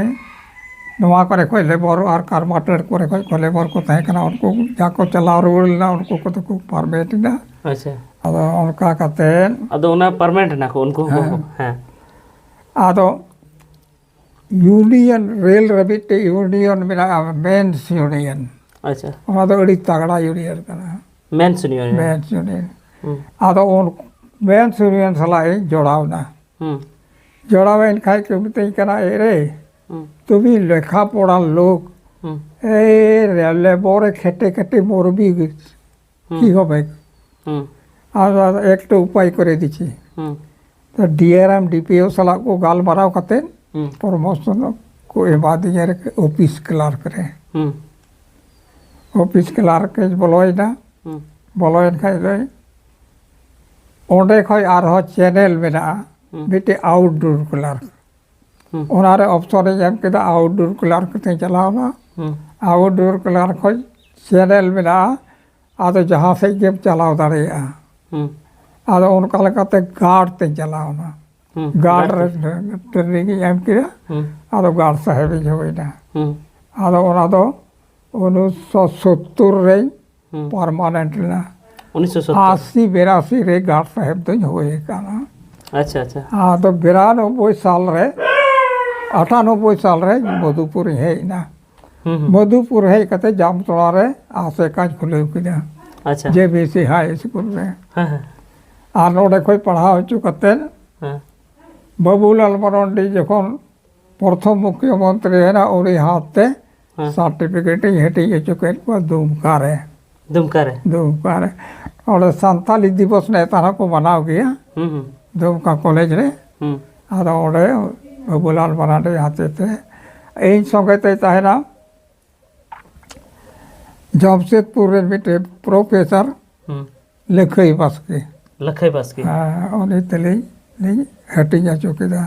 ᱱᱚᱣᱟ ᱠᱚᱨᱮ ᱠᱷᱚᱡ ᱞᱮᱵᱚᱨ ᱟᱨ ᱠᱟᱨᱢᱟᱴᱟᱹᱲ ᱠᱚᱨᱮ ᱠᱷᱚᱡ ᱠᱚ ᱞᱮᱵᱚᱨ ᱠᱚ ᱛᱟᱦᱮᱸ ᱠᱟᱱᱟ, ᱩᱱᱠᱩ ᱡᱟ ᱠᱚ ᱪᱟᱞᱟᱣ ᱨᱩᱣᱟᱹᱲ ᱞᱮᱱᱟ, ᱩᱱᱠᱩ ᱠᱚᱫᱚ ᱠᱚ ᱯᱟᱨᱢᱮᱱᱴ ᱮᱱᱟ᱾ ᱟᱪᱪᱷᱟ᱾ ᱟᱫᱚ ᱚᱱᱠᱟ ᱠᱟᱛᱮᱫ ᱟᱫᱚ ᱚᱱᱟ ᱯᱟᱨᱢᱟᱱᱮᱱᱴ ᱮᱱᱟ ᱠᱚ ᱩᱱᱠᱩ ᱦᱚᱸᱠᱚ? ᱦᱮᱸ᱾ ᱦᱮᱸ᱾ ᱟᱫᱚ ᱤᱭᱩᱱᱤᱭᱚᱱ ᱨᱮᱞ ᱨᱮ ᱢᱤᱫᱴᱮᱡ ᱤᱭᱩᱱᱤᱭᱚᱱ ᱢᱮᱱᱟᱜᱼᱟ, ᱢᱮᱱᱥ ᱤᱭᱩᱱᱤᱭᱚᱱ᱾ ᱟᱪᱪᱷᱟ᱾ ᱚᱱᱟ ᱫᱚ ᱟᱹᱰᱤ ᱛᱟᱜᱲᱟ ᱤᱭᱩᱱᱤᱭᱚᱱ ᱠᱟᱱᱟ, ᱢᱮᱱᱥ ᱤᱭᱩᱱᱤᱭᱚᱱ᱾ Men's union. ᱦᱩᱸ᱾ ᱟᱫᱚ ᱩᱱ ᱢᱮᱱᱥ ᱤᱭᱩᱱᱤᱭᱚᱱ ᱥᱟᱞᱟᱜ ᱤᱧ ᱡᱚᱲᱟᱣ ᱮᱱᱟ᱾ ᱦᱩᱸ᱾ ᱡᱚᱲᱟᱣᱮᱱ ᱠᱷᱟᱡ ᱠᱚ ᱢᱤᱛᱟᱹᱧ ᱠᱟᱱᱟ, "ᱮ ᱨᱮ, ᱦᱩᱸ᱾ তুমি লেখা পড়ার লোক, হুম। এই লেবরে খেটে খেটে মরবি, হুম। কি হবে?" হুম। ᱟᱫᱚ ᱮᱠᱴᱩ ᱩᱯᱟᱭ ᱠᱚᱨᱮ ᱫᱤᱪᱤ᱾ হুম। ᱛᱚ ᱰᱤ ᱟᱨ ᱮᱢ, ᱰᱤ ᱯᱤ ᱳ ᱥᱟᱞᱟᱜ ᱠᱚ ᱜᱟᱞᱢᱟᱨᱟᱣ ᱠᱟᱛᱮ হুম। ᱯᱨᱚᱢᱳᱥᱚᱱ ᱠᱚ ᱮᱢᱟ ᱫᱤᱧᱟ ᱨᱮ ᱚᱯᱷᱤᱥ ᱠᱞᱟᱨᱠ ᱨᱮ᱾ হুম। ᱚᱯᱷᱤᱥ ᱠᱞᱟᱨᱠ ᱨᱮᱧ ᱵᱚᱞᱚᱭᱮᱱᱟ᱾ হুম᱾ ᱵᱚᱞᱚᱭᱮᱱ ᱠᱷᱟᱡ ᱫᱚ ᱚᱸᱰᱮ ᱠᱷᱚᱡ ᱟᱨᱦᱚᱸ ᱪᱮᱱᱮᱞ ᱢᱮᱱᱟᱜᱼᱟ, হুম। ᱢᱤᱫᱴᱮᱡ ᱟᱣᱩᱴᱰᱳᱨ ᱠᱞᱟᱨᱠ᱾ হুম। ᱚᱱᱟᱨᱮ ᱚᱯᱥᱚᱱᱤᱧ ᱮᱢ ᱠᱮᱫᱟ, ᱟᱣᱩᱴᱰᱳᱨ ᱠᱞᱟᱨᱠ ᱛᱮᱧ ᱪᱟᱞᱟᱣᱱᱟ᱾ হুম। ᱟᱣᱩᱴᱰᱳᱨ ᱠᱞᱟᱨᱠ ᱠᱷᱚᱡ ᱪᱮᱱᱮᱞ ᱢᱮᱱᱟᱜᱼᱟ, ᱟᱫᱚ ᱡᱟᱦᱟᱸ ᱥᱮᱫ ᱜᱮᱢ ᱪᱟᱞᱟᱣ ᱫᱟᱲᱮᱭᱟᱜᱼᱟ᱾ হুম। ᱟᱫᱚ ᱚᱱᱠᱟ ᱞᱮᱠᱟᱛᱮ ᱜᱟᱨᱰ ᱛᱮᱧ ᱪᱟᱞᱟᱣᱱᱟ᱾ হুম। ᱜᱟᱨᱰ ᱜᱟᱨᱰ ᱨᱮ ᱴᱨᱮᱱᱤᱝ ᱤᱧ ᱮᱢ ᱠᱮᱫᱟ᱾ হুম। ᱟᱫᱚ ᱜᱟᱨᱰ ᱥᱟᱦᱮᱵ ᱤᱧ ᱦᱩᱭᱱᱟ᱾ হুম। ᱟᱫᱚ ᱚᱱᱟ ᱫᱚ ᱩᱱᱤᱥᱥᱚ ᱥᱳᱛᱛᱳᱨ ᱨᱮᱧ হুম। ᱯᱟᱨᱢᱟᱱᱮᱱᱴ ᱞᱮᱱᱟ᱾ ᱩᱱᱤᱥᱥᱚ ᱥᱳᱛᱛᱳᱨ᱾ ᱟᱥᱤ ᱵᱮᱨᱟᱥᱤ ᱨᱮ ᱜᱟᱨᱰ ᱥᱟᱦᱮᱵ ᱫᱚᱧ ᱦᱩᱭ ᱟᱠᱟᱱᱟ᱾ ᱟᱪᱪᱷᱟ, ᱟᱪᱪᱷᱟ᱾ ᱟᱫᱚ ᱵᱤᱨᱟᱱᱚᱵᱵᱳᱭ ᱥᱟᱞ ᱨᱮ, ᱟᱴᱷᱟᱱᱚᱵᱵᱳᱭ ᱥᱟᱞ ᱨᱮ ᱢᱚᱫᱷᱩᱯᱩᱨᱤᱧ ᱦᱮᱡ ᱮᱱᱟ᱾ ᱦᱩᱸ, ᱦᱩᱸ᱾ ᱢᱚᱫᱷᱩᱯᱩᱨ ᱦᱮᱡ ᱠᱟᱛᱮ ᱡᱟᱢᱛᱚᱲᱟ ᱨᱮ ᱟᱥᱮᱠᱟᱧ ᱠᱷᱩᱞᱟᱹᱣ ᱠᱮᱫᱟ᱾ ᱟᱪᱪᱷᱟ᱾ ᱡᱮ ᱵᱤ ᱥᱤ ᱦᱟᱭ ᱥᱠᱩᱞ ᱨᱮ᱾ ᱦᱮᱸ, ᱦᱮᱸ᱾ ᱟᱨ ᱱᱚᱰᱮ ᱠᱷᱚᱡ ᱯᱟᱲᱦᱟᱣ ᱦᱚᱪᱚ ᱠᱟᱛᱮ ᱦᱮᱸ᱾ ᱵᱟᱵᱩᱞᱟᱞ ᱢᱟᱨᱟᱱᱰᱤ ᱡᱚᱠᱷᱚᱱ ᱯᱨᱚᱛᱷᱚᱢ ᱢᱩᱠᱷᱭᱚᱢᱚᱱᱛᱨᱤ ᱦᱮᱱᱟ, ᱩᱱᱤ ᱦᱟᱛ ᱛᱮ ᱦᱮᱸ᱾ ᱥᱟᱨᱴᱤᱯᱷᱤᱠᱮᱴ ᱤᱧ ᱦᱟᱹᱴᱤᱧ ᱦᱚᱪᱚ ᱠᱮᱫ ᱠᱚᱣᱟ ᱫᱩᱢᱠᱟ ᱨᱮ᱾ ᱫᱩᱢᱠᱟ ᱨᱮ᱾ ᱫᱩᱢᱠᱟ ᱨᱮ᱾ ᱚᱸᱰᱮ ᱥᱟᱱᱛᱟᱞᱤ ᱫᱤᱵᱚᱥ ᱱᱮᱛᱟᱨ ᱦᱚᱸᱠᱚ ᱢᱟᱱᱟᱣ ᱜᱮᱭᱟ ᱦᱩᱸ ᱦᱩᱸ ᱫᱩᱢᱠᱟ ᱠᱚᱞᱮᱡᱽ ᱨᱮ᱾ ᱦᱩᱸ ᱟᱫᱚ ᱚᱸᱰᱮ ᱵᱟᱹᱵᱩᱞᱟᱞ ᱢᱟᱨᱟᱱᱰᱤ ᱦᱚᱛᱮᱛᱮ ᱤᱧ ᱥᱚᱸᱜᱮ ᱛᱮᱭ ᱛᱟᱦᱮᱱᱟ ᱡᱟᱢᱥᱮᱫᱽᱯᱩᱨ ᱨᱮᱱ ᱢᱤᱫᱴᱮᱱ ᱯᱨᱚᱯᱷᱮᱥᱚᱨ ᱦᱩᱸ᱾ ᱞᱟᱹᱠᱷᱟᱹᱭ ᱵᱟᱥᱠᱮ᱾ ᱞᱟᱹᱠᱷᱟᱹᱭ ᱵᱟᱥᱠᱮ᱾ ᱦᱮᱸ, ᱩᱱᱤ ᱛᱮᱞᱤᱧ ᱞᱤᱧ ᱦᱟᱹᱴᱤᱧ ᱦᱚᱪᱚ ᱠᱮᱫᱟ᱾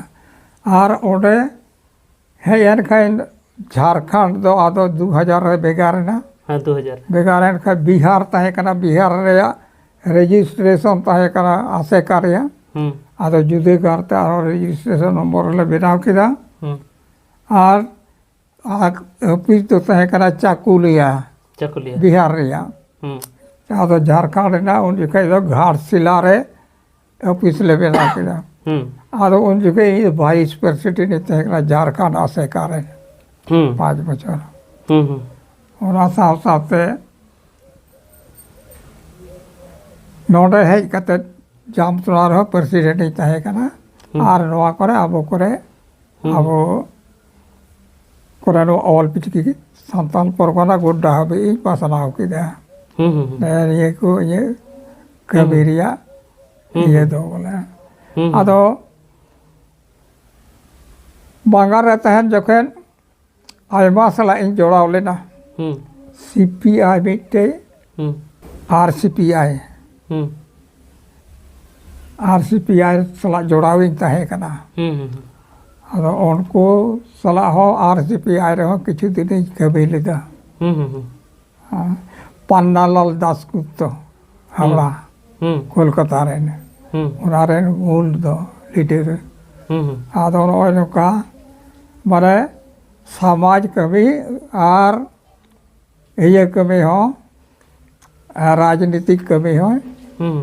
ᱟᱨ ᱚᱸᱰᱮ ᱦᱮᱡ ᱮᱱ ᱠᱷᱟᱱ ᱡᱷᱟᱲᱠᱷᱚᱸᱰ ᱫᱚ ᱟᱫᱚ ᱫᱩ ᱦᱟᱡᱟᱨ ᱨᱮ ᱵᱷᱮᱜᱟᱨ ᱮᱱᱟ᱾ ᱦᱮᱸ, ᱫᱩ ᱦᱟᱡᱟᱨ᱾ ᱵᱷᱮᱜᱟᱨ ᱮᱱ ᱠᱷᱟᱱ ᱵᱤᱦᱟᱨ ᱛᱟᱦᱮᱸ ᱠᱟᱱᱟ, ᱵᱤᱦᱟᱨ ᱨᱮᱭᱟᱜ ᱨᱮᱡᱤᱥᱴᱨᱮᱥᱚᱱ ᱛᱟᱦᱮᱸ ᱠᱟᱱᱟ ᱟᱥᱮᱠᱟ ᱨᱮᱭᱟᱜ᱾ ᱦᱩᱸ ᱟᱫᱚ ᱡᱩᱫᱟᱹ ᱠᱟᱨᱛᱮ ᱟᱨᱦᱚᱸ ᱨᱮᱡᱤᱥᱴᱨᱮᱥᱚᱱ ᱱᱚᱢᱵᱚᱨ ᱞᱮ ᱵᱮᱱᱟᱣ ᱠᱮᱫᱟ᱾ ᱦᱩᱸ᱾ ᱟᱨ ᱟᱨ ᱚᱯᱷᱤᱥ ᱫᱚ ᱛᱟᱦᱮᱸ ᱠᱟᱱᱟ ᱪᱟᱠᱩᱞᱤᱭᱟ, ᱪᱟᱠᱩᱞᱤᱭᱟ᱾ ᱵᱤᱦᱟᱨ ᱨᱮᱭᱟᱜ᱾ ᱦᱩᱸ ᱟᱫᱚ ᱡᱷᱟᱲᱠᱷᱚᱸᱰ ᱨᱮᱱᱟᱜ ᱩᱱ ᱡᱚᱠᱷᱮᱡ ᱫᱚ ᱜᱷᱟᱴᱥᱤᱞᱟ ᱨᱮ ᱚᱯᱷᱤᱥ ᱞᱮ ᱵᱮᱱᱟᱣ ᱠᱮᱫᱟ᱾ ᱦᱩᱸ ᱟᱫᱚ ᱩᱱ ᱡᱚᱠᱷᱮᱡ ᱤᱧ ᱫᱚ ᱵᱷᱟᱭᱤᱥ ᱯᱨᱮᱥᱤᱰᱮᱱᱴ ᱤᱧ ᱛᱟᱦᱮᱸ ᱠᱟᱱᱟ ᱡᱷᱟᱲᱠᱷᱚᱸᱰ ᱟᱥᱮᱠᱟ ᱨᱮ ᱦᱩᱸ ᱯᱟᱸᱪ ᱵᱚᱪᱷᱚᱨ᱾ ᱦᱩᱸ ᱦᱩᱸ ᱚᱱᱟ ᱥᱟᱶ ᱥᱟᱶᱛᱮ ᱱᱚᱰᱮ ᱦᱮᱡ ᱠᱟᱛᱮ ᱡᱟᱢᱛᱚᱲᱟ ᱨᱮᱦᱚᱸ ᱯᱨᱮᱥᱤᱰᱮᱱᱴ ᱤᱧ ᱛᱟᱦᱮᱸ ᱠᱟᱱᱟ᱾ ᱦᱩᱸ᱾ ᱟᱨ ᱱᱚᱣᱟ ᱠᱚᱨᱮ ᱟᱵᱚ ᱠᱚᱨᱮ ᱟᱵᱚ ᱠᱚᱨᱮ ᱱᱚᱣᱟ ᱚᱞ ᱪᱤᱠᱤ ᱥᱟᱱᱛᱟᱲ ᱯᱚᱨᱜᱟᱱᱟ ᱜᱚᱰᱰᱟ ᱦᱟᱹᱵᱤᱡ ᱤᱧ ᱯᱟᱥᱱᱟᱣ ᱠᱮᱫᱟ᱾ ᱦᱩᱸ ᱦᱩᱸ ᱦᱩᱸ ᱱᱮᱜᱼᱮ ᱱᱤᱭᱟᱹ ᱠᱚ ᱤᱧᱟᱹᱜ ᱠᱟᱹᱢᱤ ᱦᱩᱸ᱾ ᱨᱮᱭᱟᱜ ᱦᱩᱸ ᱤᱭᱟᱹ ᱦᱩᱸ᱾ ᱫᱚ ᱵᱚᱞᱮ᱾ ᱦᱩᱸ ᱦᱩᱸ᱾ ᱟᱫᱚ ᱵᱟᱝᱜᱟᱞ ᱨᱮ ᱛᱟᱦᱮᱱ ᱡᱚᱠᱷᱮᱱ ᱟᱭᱢᱟ ᱥᱟᱞᱟᱜ ᱤᱧ ᱡᱚᱲᱟᱣ ᱞᱮᱱᱟ᱾ ᱦᱩᱸ ᱥᱤ ᱯᱤ ᱟᱭ ᱢᱤᱫᱴᱮᱡ, ᱦᱩᱸ ᱟᱨ ᱥᱤ ᱯᱤ ᱟᱭ, ᱦᱩᱸ ᱟᱨ ᱥᱤ ᱯᱤ ᱟᱭ ᱥᱟᱞᱟᱜ ᱡᱚᱲᱟᱣ ᱤᱧ ᱛᱟᱦᱮᱸ ᱠᱟᱱᱟ᱾ ᱦᱩᱸ ᱦᱩᱸ ᱦᱩᱸ᱾ ᱟᱫᱚ ᱩᱱᱠᱩ ᱥᱟᱞᱟᱜ ᱦᱚᱸ ᱟᱨ ᱥᱤ ᱯᱤ ᱟᱭ ᱨᱮᱦᱚᱸ ᱠᱤᱪᱷᱩ ᱫᱤᱱᱤᱧ ᱠᱟᱹᱢᱤ ᱞᱮᱫᱟ᱾ ᱦᱩᱸ ᱦᱩᱸ ᱦᱩᱸ᱾ ᱯᱟᱱᱱᱟᱞᱟᱞ ᱫᱟᱥᱜᱩᱯᱛᱚ ᱦᱟᱣᱲᱟ, ᱦᱩᱸ ᱠᱳᱞᱠᱟᱛᱟ ᱨᱮᱱ, ᱦᱩᱸ ᱚᱱᱟ ᱨᱮᱱ ᱢᱩᱞ ᱫᱚ ᱞᱤᱰᱟᱨ᱾ ᱦᱩᱸ ᱦᱩᱸ᱾ ᱟᱫᱚ ᱱᱚᱜᱼᱚᱭ ᱱᱚᱝᱠᱟ ᱢᱟᱱᱮ ᱥᱚᱢᱟᱡᱽ ᱠᱟᱹᱢᱤ ᱟᱨ ᱤᱭᱟᱹ ᱠᱟᱹᱢᱤ ᱦᱚᱸ ᱟᱨ ᱨᱟᱡᱽᱱᱤᱛᱤᱠ ᱠᱟᱹᱢᱤ ᱦᱚᱸ ᱦᱩᱸ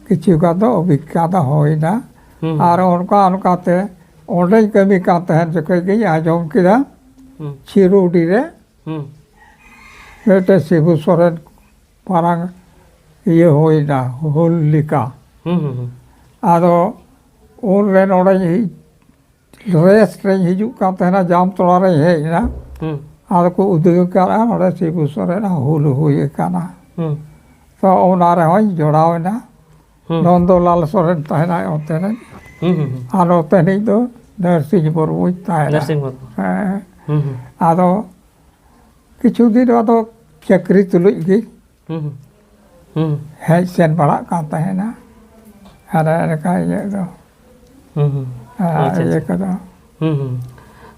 ᱠᱤᱪᱷᱩ ᱜᱟᱱ ᱫᱚ ᱚᱵᱷᱤᱜᱽᱜᱚᱛᱟ ᱦᱩᱭᱱᱟ᱾ ᱦᱩᱸ᱾ ᱟᱨ ᱚᱱᱠᱟ ᱚᱱᱠᱟᱛᱮ ᱚᱸᱰᱮᱧ ᱠᱟᱹᱢᱤ ᱠᱟᱱ ᱛᱟᱦᱮᱸᱱ ᱡᱚᱠᱷᱚᱡ ᱜᱤᱧ ᱟᱸᱡᱚᱢ ᱠᱮᱫᱟ ᱦᱩᱸ ᱪᱤᱨᱩᱰᱤ ᱨᱮ ᱦᱩᱸ ᱢᱤᱫᱴᱮᱱ ᱥᱤᱵᱩ ᱥᱚᱨᱮᱱ ᱢᱟᱨᱟᱝ ᱤᱭᱟᱹ ᱦᱩᱭᱱᱟ, ᱦᱩᱞ ᱞᱮᱠᱟ᱾ ᱦᱩᱸ ᱦᱩᱸ ᱦᱩᱸ᱾ ᱟᱫᱚ ᱩᱱᱨᱮ ᱱᱚᱰᱮᱧ ᱨᱮᱥᱴ ᱨᱮᱧ ᱦᱤᱡᱩᱜ ᱠᱟᱱ ᱛᱟᱦᱮᱱᱟ, ᱡᱟᱢᱛᱚᱲᱟ ᱨᱮᱧ ᱦᱮᱡ ᱮᱱᱟ᱾ ᱦᱩᱸ ᱟᱫᱚ ᱠᱚ ᱩᱫᱩᱜ ᱟᱠᱟᱫᱼᱟ, ᱱᱚᱰᱮ ᱥᱤᱵᱩ ᱥᱚᱨᱮᱱᱟᱜ ᱦᱩᱞ ᱦᱩᱭ ᱟᱠᱟᱱᱟ᱾ ᱦᱩᱸ᱾ ᱛᱚ ᱚᱱᱟ ᱨᱮᱦᱚᱸᱧ ᱡᱚᱲᱟᱣ ᱮᱱᱟ᱾ ᱦᱩᱸ᱾ ᱱᱚᱱᱫᱚᱞᱟᱞ ᱥᱚᱨᱮᱱ ᱛᱟᱦᱮᱱᱟᱭ ᱚᱱᱛᱮ ᱨᱮ, ᱦᱩᱸ, ᱦᱩᱸ, ᱦᱩᱸ᱾ ᱟᱨ ᱱᱚᱛᱮᱱᱤᱡ ᱫᱚ ᱱᱟᱨᱥᱤᱝ ᱢᱩᱨᱢᱩᱭ ᱛᱟᱦᱮᱱᱟ᱾ ᱱᱟᱨᱥᱤᱝ ᱢᱩᱨᱢᱩ᱾ ᱦᱮᱸ᱾ ᱦᱩᱸ, ᱦᱩᱸ᱾ ᱟᱫᱚ ᱠᱤᱪᱷᱩ ᱫᱤᱱ ᱟᱫᱚ ᱪᱟᱹᱠᱨᱤ ᱛᱩᱞᱩᱡ ᱜᱮ ᱦᱩᱸ, ᱦᱩᱸ᱾ ᱦᱩᱸ, ᱦᱩᱸ᱾ ᱦᱮᱡ ᱥᱮᱱ ᱵᱟᱲᱟᱜ ᱠᱟᱱ ᱛᱟᱦᱮᱱᱟ᱾ ᱟᱨ ᱚᱱᱠᱟ ᱤᱭᱟᱹ ᱫᱚ, ᱦᱩᱸ, ᱦᱩᱸ᱾ ᱟᱨ ᱟᱪᱪᱷᱟ, ᱤᱭᱟᱹ ᱟᱪᱪᱷᱟ᱾ ᱠᱚᱫᱚ᱾ ᱦᱩᱸ, ᱦᱩᱸ᱾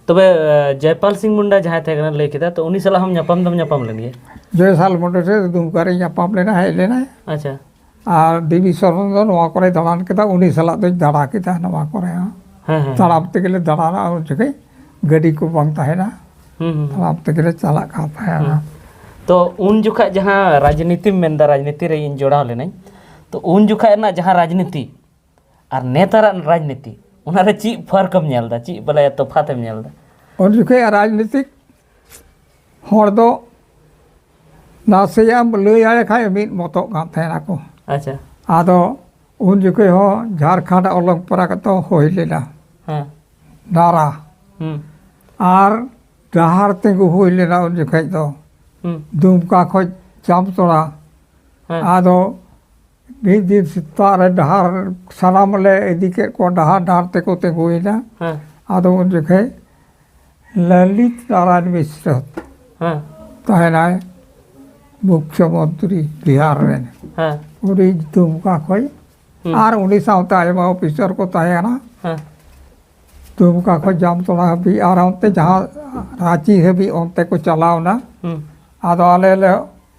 ᱛᱚᱵᱮ, ᱮ, ᱡᱚᱭᱯᱟᱞ ᱥᱤᱝ ᱢᱩᱱᱰᱟ ᱡᱟᱦᱟᱸᱭ ᱛᱟᱦᱮᱸ ᱠᱟᱱᱟ, ᱞᱟᱹᱭ ᱠᱮᱫᱟ, ᱛᱚ ᱩᱱᱤ ᱥᱟᱞᱟᱜ ᱦᱚᱸᱢ ᱧᱟᱯᱟᱢ ᱫᱚᱢ ᱧᱟᱯᱟᱢ ᱞᱮᱱ ᱜᱮᱭᱟ? ᱡᱚᱭᱯᱟᱞ ᱢᱩᱱᱰᱟ ᱥᱮ ᱫᱩᱢᱠᱟ ᱨᱮ ᱧᱟᱯᱟᱢ ᱞᱮᱱᱟ, ᱦᱮᱡ ᱞᱮᱱᱟᱭ᱾ ᱟᱪᱪᱷᱟ᱾ ᱟᱨ ᱰᱤ ᱵᱤ ᱥᱚᱨᱮᱱ ᱫᱚ ᱱᱚᱣᱟ ᱠᱚᱨᱮ ᱫᱟᱬᱟᱱ ᱠᱮᱫᱟ, ᱩᱱᱤ ᱥᱟᱞᱟᱜ ᱫᱚᱧ ᱫᱟᱬᱟ ᱠᱮᱫᱟ ᱱᱚᱣᱟ ᱠᱚᱨᱮ ᱦᱚᱸ᱾ ᱦᱮᱸ, ᱦᱮᱸ᱾ ᱛᱟᱲᱟᱢ ᱛᱮᱜᱮ ᱞᱮ ᱫᱟᱬᱟᱱᱟ ᱩᱱ ᱡᱚᱠᱷᱮᱡ, ᱜᱟᱹᱰᱤ ᱠᱚ ᱵᱟᱝ ᱛᱟᱦᱮᱱᱟ᱾ ᱦᱩᱸ, ᱦᱩᱸ, ᱦᱩᱸ᱾ ᱛᱟᱲᱟᱢ ᱛᱮᱜᱮ ᱞᱮ ᱪᱟᱞᱟᱜ ᱠᱟᱱ ᱛᱟᱦᱮᱱᱟ᱾ ᱦᱩᱸ᱾ ᱛᱚ ᱩᱱ ᱡᱚᱠᱷᱟᱡ ᱡᱟᱦᱟᱸ ᱨᱟᱡᱽᱱᱤᱛᱤᱢ ᱢᱮᱱᱫᱟ, ᱨᱟᱡᱽᱱᱤᱛᱤ ᱨᱮ ᱤᱧ ᱡᱚᱲᱟᱣ ᱞᱮᱱᱟᱹᱧ, ᱛᱚ ᱩᱱ ᱡᱚᱠᱷᱟᱡ ᱨᱮᱱᱟᱜ ᱡᱟᱦᱟᱸ ᱨᱟᱡᱽᱱᱤᱛᱤ ᱟᱨ ᱱᱮᱛᱟᱨᱟᱜ ᱨᱟᱡᱽᱱᱤᱛᱤ, ᱚᱱᱟᱨᱮ ᱪᱮᱫ ᱯᱷᱟᱨᱠ ᱮᱢ ᱧᱮᱞ ᱮᱫᱟ, ᱪᱮᱫ ᱵᱚᱞᱮ ᱛᱚᱯᱷᱟᱛ ᱮᱢ ᱧᱮᱞ ᱮᱫᱟ? ᱩᱱ ᱡᱚᱠᱷᱮᱡ ᱨᱟᱡᱽᱱᱤᱛᱤᱠ ᱦᱚᱲ ᱫᱚ ᱱᱟᱥᱮᱭᱟᱜ ᱮᱢ ᱞᱟᱹᱭ ᱟᱭ ᱠᱷᱟᱡ ᱢᱤᱫ ᱢᱚᱛᱚᱜ ᱠᱟᱱ ᱛᱟᱦᱮᱱᱟᱠᱚ᱾ ᱟᱪᱪᱷᱟ᱾ ᱟᱫᱚ ᱩᱱ ᱡᱚᱠᱷᱮᱡ ᱦᱚᱸ ᱡᱷᱟᱲᱠᱷᱚᱸᱰ ᱚᱞᱚᱜ ᱯᱟᱲᱟ ᱠᱟᱛᱮ ᱦᱩᱭ ᱞᱮᱱᱟ᱾ ᱦᱮᱸ᱾ ᱱᱟᱨᱟ᱾ ᱦᱩᱸ᱾ ᱟᱨ ᱰᱟᱦᱟᱨ ᱛᱤᱸᱜᱩ ᱦᱩᱭ ᱞᱮᱱᱟ ᱩᱱ ᱡᱚᱠᱷᱮᱡ ᱫᱚ᱾ ᱦᱩᱸ᱾ ᱫᱩᱢᱠᱟ ᱠᱷᱚᱡ ᱡᱟᱢᱛᱚᱲᱟ᱾ ᱦᱮᱸ᱾ ᱟᱫᱚ ᱢᱤᱫ ᱫᱤᱱ ᱥᱮᱛᱟᱜ ᱨᱮ ᱰᱟᱦᱟᱨ ᱥᱟᱱᱟᱢ ᱞᱮ ᱤᱫᱤ ᱠᱮᱫ ᱠᱚᱣᱟ, ᱰᱟᱦᱟᱨ, ᱰᱟᱦᱟᱨ ᱛᱮᱠᱚ ᱛᱤᱸᱜᱩᱭᱮᱱᱟ᱾ ᱦᱮᱸ᱾ ᱟᱫᱚ ᱩᱱ ᱡᱚᱠᱷᱮᱡ ᱞᱟᱞᱤᱛ ᱱᱟᱨᱟᱭᱚᱱ ᱢᱤᱥᱨᱚ ᱦᱮᱸ᱾ ᱛᱟᱦᱮᱱᱟᱭ ᱢᱩᱠᱷᱭᱚᱢᱚᱱᱛᱨᱤ ᱵᱤᱦᱟᱨ ᱨᱮᱱ᱾ ᱦᱮᱸ᱾ ᱩᱱᱤ ᱫᱩᱢᱠᱟ ᱠᱷᱚᱡ ᱦᱩᱸ᱾ ᱟᱨ ᱩᱱᱤ ᱥᱟᱶᱛᱮ ᱟᱭᱢᱟ ᱚᱯᱷᱤᱥᱟᱨ ᱠᱚ ᱛᱟᱦᱮᱸ ᱠᱟᱱᱟ᱾ ᱦᱮᱸ᱾ ᱫᱩᱢᱠᱟ ᱠᱷᱚᱡ ᱡᱟᱢᱛᱚᱲᱟ ᱦᱟᱹᱵᱤᱡ ᱟᱨ ᱚᱱᱛᱮ ᱡᱟᱦᱟᱸ ᱨᱟᱸᱪᱤ ᱦᱟᱹᱵᱤᱡ ᱚᱱᱛᱮ ᱠᱚ ᱪᱟᱞᱟᱣ ᱮᱱᱟ᱾ ᱦᱩᱸ᱾ ᱟᱫᱚ ᱟᱞᱮ ᱞᱮ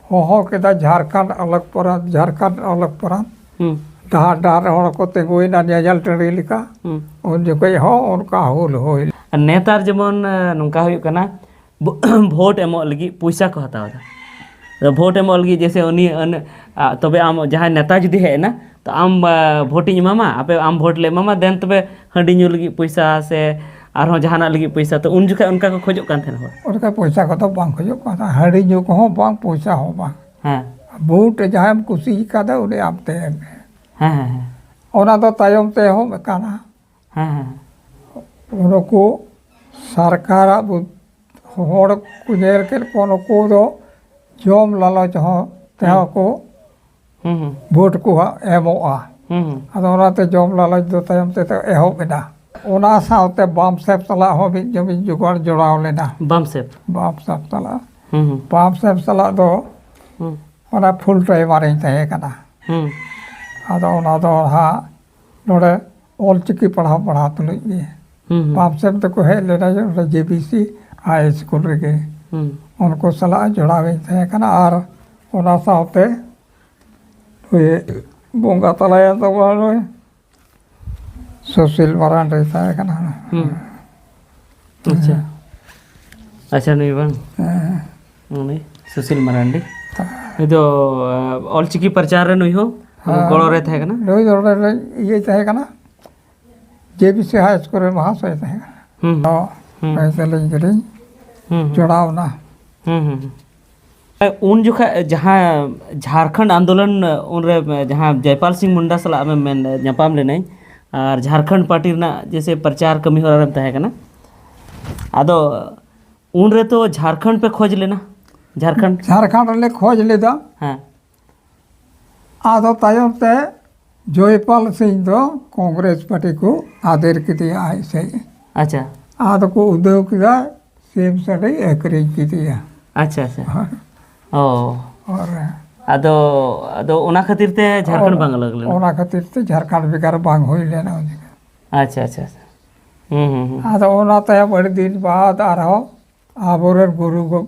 ᱦᱚᱦᱚ ᱠᱮᱫᱟ ᱡᱷᱟᱲᱠᱷᱚᱸᱰ ᱟᱞᱚᱠ ᱯᱚᱨᱟᱱ, ᱡᱷᱟᱲᱠᱷᱚᱸᱰ ᱟᱞᱚᱠ ᱯᱚᱨᱟᱱ᱾ ᱦᱩᱸ᱾ ᱰᱟᱦᱟᱨ ᱰᱟᱦᱟᱨ ᱨᱮ ᱦᱚᱲ ᱠᱚ ᱛᱤᱸᱜᱩᱭᱮᱱᱟ ᱧᱮᱧᱮᱞ ᱴᱟᱺᱰᱤ ᱞᱮᱠᱟ᱾ ᱦᱩᱸ᱾ ᱩᱱ ᱡᱚᱠᱷᱚᱡ ᱦᱚᱸ ᱚᱱᱠᱟ ᱦᱩᱞ ᱦᱩᱭ ᱞᱮᱱᱟ᱾ ᱟᱨ ᱱᱮᱛᱟᱨ ᱡᱮᱢᱚᱱ, ᱮ, ᱱᱚᱝᱠᱟ ᱦᱩᱭᱩᱜ ᱠᱟᱱᱟ, ᱵᱷᱳ-, ᱵᱷᱳᱴ ᱮᱢᱚᱜ ᱞᱟᱹᱜᱤᱫ ᱯᱚᱭᱥᱟ ᱠᱚ ᱦᱟᱛᱟᱣ ᱮᱫᱟ᱾ ᱟᱫᱚ ᱵᱷᱳᱴ ᱮᱢᱚᱜ ᱞᱟᱹᱜᱤᱫ ᱡᱮᱭᱥᱮ ᱩᱱᱤ, ᱟᱱ-, ᱟ, ᱛᱚᱵᱮ ᱟᱢ ᱡᱟᱦᱟᱸᱭ ᱱᱮᱛᱟ ᱡᱩᱫᱤ ᱦᱮᱡ ᱮᱱᱟ, ᱛᱚ ᱟᱢ, ᱟ, ᱵᱷᱳᱴ ᱤᱧ ᱮᱢᱟᱢᱟ, ᱟᱯᱮ ᱟᱢ ᱵᱷᱳᱴ ᱞᱮ ᱮᱢᱟᱢᱟ, ᱫᱮᱱ ᱛᱚᱵᱮ ᱦᱟᱺᱰᱤ ᱧᱩ ᱞᱟᱹᱜᱤᱫ ᱯᱚᱭᱥᱟ ᱥᱮ ᱟᱨᱦᱚᱸ ᱡᱟᱦᱟᱱᱟᱜ ᱞᱟᱹᱜᱤᱫ ᱯᱚᱭᱥᱟ, ᱛᱚ ᱩᱱ ᱡᱚᱠᱷᱚᱱ ᱚᱱᱠᱟ ᱠᱚ ᱠᱷᱚᱡᱚᱜ ᱠᱟᱱ ᱛᱟᱦᱮᱱᱟ ᱦᱚᱲ᱾ ᱚᱱᱠᱟ ᱯᱚᱭᱥᱟ ᱠᱚᱫᱚ ᱵᱟᱝ ᱠᱷᱚᱡᱚᱜ ᱠᱟᱱ ᱛᱟᱦᱮᱸᱫ, ᱦᱟᱺᱰᱤ ᱧᱩ ᱠᱚᱦᱚᱸ ᱵᱟᱝ, ᱯᱚᱭᱥᱟ ᱦᱚᱸ ᱵᱟᱝ᱾ ᱦᱮᱸ᱾ ᱵᱷᱳᱴ ᱨᱮ ᱡᱟᱦᱟᱸᱭᱮᱢ ᱠᱩᱥᱤ ᱠᱟᱫᱟ ᱩᱱᱤ ᱟᱢ ᱛᱮ ᱮᱢ ᱢᱮ᱾ ᱦᱮᱸ, ᱦᱮᱸ, ᱦᱮᱸ᱾ ᱚᱱᱟ ᱫᱚ ᱛᱟᱭᱚᱢ ᱛᱮ ᱮᱦᱚᱵ ᱟᱠᱟᱱᱟ᱾ ᱦᱮᱸ, ᱦᱮᱸ, ᱦᱮᱸ᱾ ᱱᱩᱠᱩ ᱥᱚᱨᱠᱟᱨᱟᱜ ᱵᱩ-, ᱦᱚᱲ ᱠᱚ ᱧᱮᱞ ᱠᱮᱫ ᱠᱚᱣᱟ, ᱱᱩᱠᱩ ᱫᱚ ᱡᱚᱢ ᱞᱟᱞᱚᱪ ᱦᱚᱸ ᱛᱮᱦᱚᱸ ᱠᱚ ᱦᱩᱸ, ᱦᱩᱸ᱾ ᱵᱷᱳᱴ ᱠᱚ ᱦᱟ-, ᱮᱢᱚᱜᱼᱟ᱾ ᱦᱩᱸ, ᱦᱩᱸ᱾ ᱟᱫᱚ ᱚᱱᱟᱛᱮ ᱡᱚᱢ ᱞᱟᱞᱚᱪ ᱫᱚ ᱛᱟᱭᱚᱢ ᱛᱮᱫᱚ ᱮᱦᱚᱵ ᱮᱱᱟ᱾ ᱚᱱᱟ ᱥᱟᱶᱛᱮ ᱵᱟᱢ ᱥᱮᱵ ᱥᱟᱞᱟᱜ ᱦᱚᱸ ᱢᱤᱫ ᱡᱚᱢᱤᱧ ᱡᱚᱜᱟᱲ ᱡᱚᱲᱟᱣ ᱞᱮᱱᱟ᱾ ᱵᱟᱢ ᱥᱮᱵ? ᱵᱟᱢ ᱥᱮᱵ ᱥᱟᱞᱟᱜ᱾ ᱦᱩᱸ, ᱦᱩᱸ᱾ ᱵᱟᱢ ᱥᱮᱵ ᱥᱟᱞᱟᱜ ᱫᱚ ᱦᱩᱸ᱾ ᱚᱱᱟ ᱯᱷᱩᱞ ᱴᱟᱭᱤᱢᱟᱨᱤᱧ ᱛᱟᱦᱮᱸ ᱠᱟᱱᱟ᱾ ᱦᱩᱸ᱾ ᱟᱫᱚ ᱚᱱᱟ ᱫᱚ ᱦᱟᱸᱜ ᱱᱚᱰᱮ ᱚᱞᱪᱤᱠᱤ ᱯᱟᱲᱦᱟᱣ ᱯᱟᱲᱦᱟᱣ ᱛᱩᱞᱩᱡ ᱜᱮ᱾ ᱦᱩᱸ, ᱦᱩᱸ᱾ ᱵᱟᱢ ᱥᱮᱵ ᱫᱚᱠᱚ ᱦᱮᱡ ᱞᱮᱱᱟ ᱱᱚᱰᱮ ᱡᱮ ᱵᱤ ᱥᱤ ᱦᱟᱭ ᱥᱠᱩᱞ ᱨᱮᱜᱮ᱾ ᱦᱩᱸ᱾ ᱩᱱᱠᱩ ᱥᱟᱞᱟᱜ ᱡᱚᱲᱟᱣᱤᱧ ᱛᱟᱦᱮᱸ ᱠᱟᱱᱟ᱾ ᱟᱨ ᱚᱱᱟ ᱥᱟᱶᱛᱮ ᱱᱩᱭ ᱵᱚᱸᱜᱟ ᱛᱟᱞᱟᱭᱮᱱ ᱛᱟᱵᱚᱱᱟ ᱱᱩᱭ ᱥᱩᱥᱤᱞ ᱢᱟᱨᱟᱱᱰᱤ ᱛᱟᱦᱮᱸ ᱠᱟᱱᱟ᱾ ᱦᱩᱸ᱾ ᱟᱪᱪᱷᱟ᱾ ᱟᱪᱪᱷᱟ, ᱱᱩᱭ ᱵᱟᱝ? ᱦᱮᱸ᱾ ᱩᱱᱤ ᱥᱩᱥᱤᱞ ᱢᱟᱨᱟᱱᱰᱤ᱾ ᱱᱩᱭ ᱫᱚ, ᱟ, ᱚᱞᱪᱤᱠᱤ ᱯᱨᱚᱪᱟᱨ ᱨᱮ ᱱᱩᱭ ᱦᱚᱸ ᱦᱮᱸ᱾ ᱜᱚᱲᱚ ᱨᱮ ᱛᱟᱦᱮᱸ ᱠᱟᱱᱟ? ᱱᱩᱭ ᱫᱚ ᱱᱚᱰᱮ ᱤᱭᱟᱹᱭ ᱛᱟᱦᱮᱸ ᱠᱟᱱᱟ, ᱡᱮ ᱵᱤ ᱥᱤ ᱦᱟᱭ ᱥᱠᱩᱞ ᱨᱮ ᱢᱟᱦᱟᱥᱚᱭ ᱛᱟᱦᱮᱸ ᱠᱟᱱᱟ᱾ ᱦᱩᱸ᱾ ᱛᱚ, ᱦᱩᱸ᱾ ᱱᱩᱭ ᱛᱟᱹᱞᱤᱧ ᱜᱮᱞᱤᱧ ᱦᱩᱸ, ᱦᱩᱸ᱾ ᱡᱚᱲᱟᱣ ᱮᱱᱟ᱾ ᱦᱩᱸ, ᱦᱩᱸ, ᱦᱩᱸ᱾ ᱩᱱ ᱡᱚᱠᱷᱟᱡ ᱡᱟᱦᱟᱸ ᱡᱷᱟᱲᱠᱷᱚᱸᱰ ᱟᱱᱫᱳᱞᱚᱱ, ᱩᱱᱨᱮ ᱡᱟᱦᱟᱸ ᱡᱚᱭᱯᱟᱞ ᱥᱤᱝ ᱢᱩᱱᱰᱟ ᱥᱟᱞᱟᱜ ᱟᱢᱮᱢ ᱢᱮᱱ, ᱧᱟᱯᱟᱢ ᱞᱮᱱᱟᱹᱧ, ᱟᱨ ᱡᱷᱟᱲᱠᱷᱚᱸᱰ ᱯᱟᱨᱴᱤ ᱨᱮᱱᱟᱜ ᱡᱮᱭᱥᱮ ᱯᱨᱚᱪᱟᱨ ᱠᱟᱹᱢᱤ ᱦᱚᱨᱟ ᱨᱮᱢ ᱛᱟᱦᱮᱸ ᱠᱟᱱᱟ, ᱟᱫᱚ ᱩᱱ ᱨᱮ ᱛᱚ ᱡᱷᱟᱲᱠᱷᱚᱸᱰ ᱯᱮ ᱠᱷᱚᱡᱽ ᱞᱮᱱᱟ? ᱡᱷᱟᱲᱠᱷᱚᱸᱰ? ᱡᱷᱟᱲᱠᱷᱚᱸᱰ ᱨᱮᱞᱮ ᱠᱷᱚᱡᱽ ᱞᱮᱫᱟ᱾ ᱦᱮᱸ᱾ ᱟᱫᱚ ᱛᱟᱭᱚᱢ ᱛᱮ ᱡᱚᱭᱯᱟᱞ ᱥᱤᱝ ᱫᱚ ᱠᱚᱝᱜᱨᱮᱥ ᱯᱟᱨᱴᱤ ᱠᱚ ᱟᱫᱮᱨ ᱠᱮᱫᱮᱭᱟ ᱟᱡ ᱥᱮᱫ᱾ ᱟᱪᱪᱷᱟ᱾ ᱟᱫᱚ ᱠᱚ ᱩᱫᱟᱹᱣ ᱠᱮᱫᱟ ᱥᱤᱢ ᱥᱟᱹᱰᱤ ᱟᱹᱠᱷᱨᱤᱧ ᱠᱮᱫᱮᱭᱟ᱾ ᱟᱪᱪᱷᱟ, ᱟᱪᱪᱷᱟ᱾ ᱦᱳᱭ᱾ ᱚ᱾ ᱟᱨ ᱟᱫᱚ, ᱟᱫᱚ ᱚᱱᱟ ᱠᱷᱟᱹᱛᱤᱨ ᱛᱮ ᱡᱷᱟᱲᱠᱷᱚᱸᱰ ᱚᱱᱟ, ᱵᱟᱝ ᱟᱞᱟᱜᱽ ᱞᱮᱱᱟ? ᱚᱱᱟ ᱠᱷᱟᱹᱛᱤᱨ ᱛᱮ ᱡᱷᱟᱲᱠᱷᱚᱸᱰ ᱵᱷᱮᱜᱟᱨ ᱵᱟᱝ ᱦᱩᱭ ᱞᱮᱱᱟ ᱩᱱ ᱡᱚᱠᱷᱚᱱ᱾ ᱟᱪᱪᱷᱟ, ᱟᱪᱪᱷᱟ, ᱟᱪᱪᱷᱟ᱾ ᱦᱩᱸ, ᱦᱩᱸ, ᱦᱩᱸ᱾ ᱟᱫᱚ ᱚᱱᱟ ᱛᱟᱭᱚᱢ ᱟᱹᱰᱤ ᱫᱤᱱ ᱵᱟᱫ ᱟᱨᱦᱚᱸ ᱟᱵᱚᱨᱮᱱ ᱜᱩᱨᱩ ᱜᱚ-,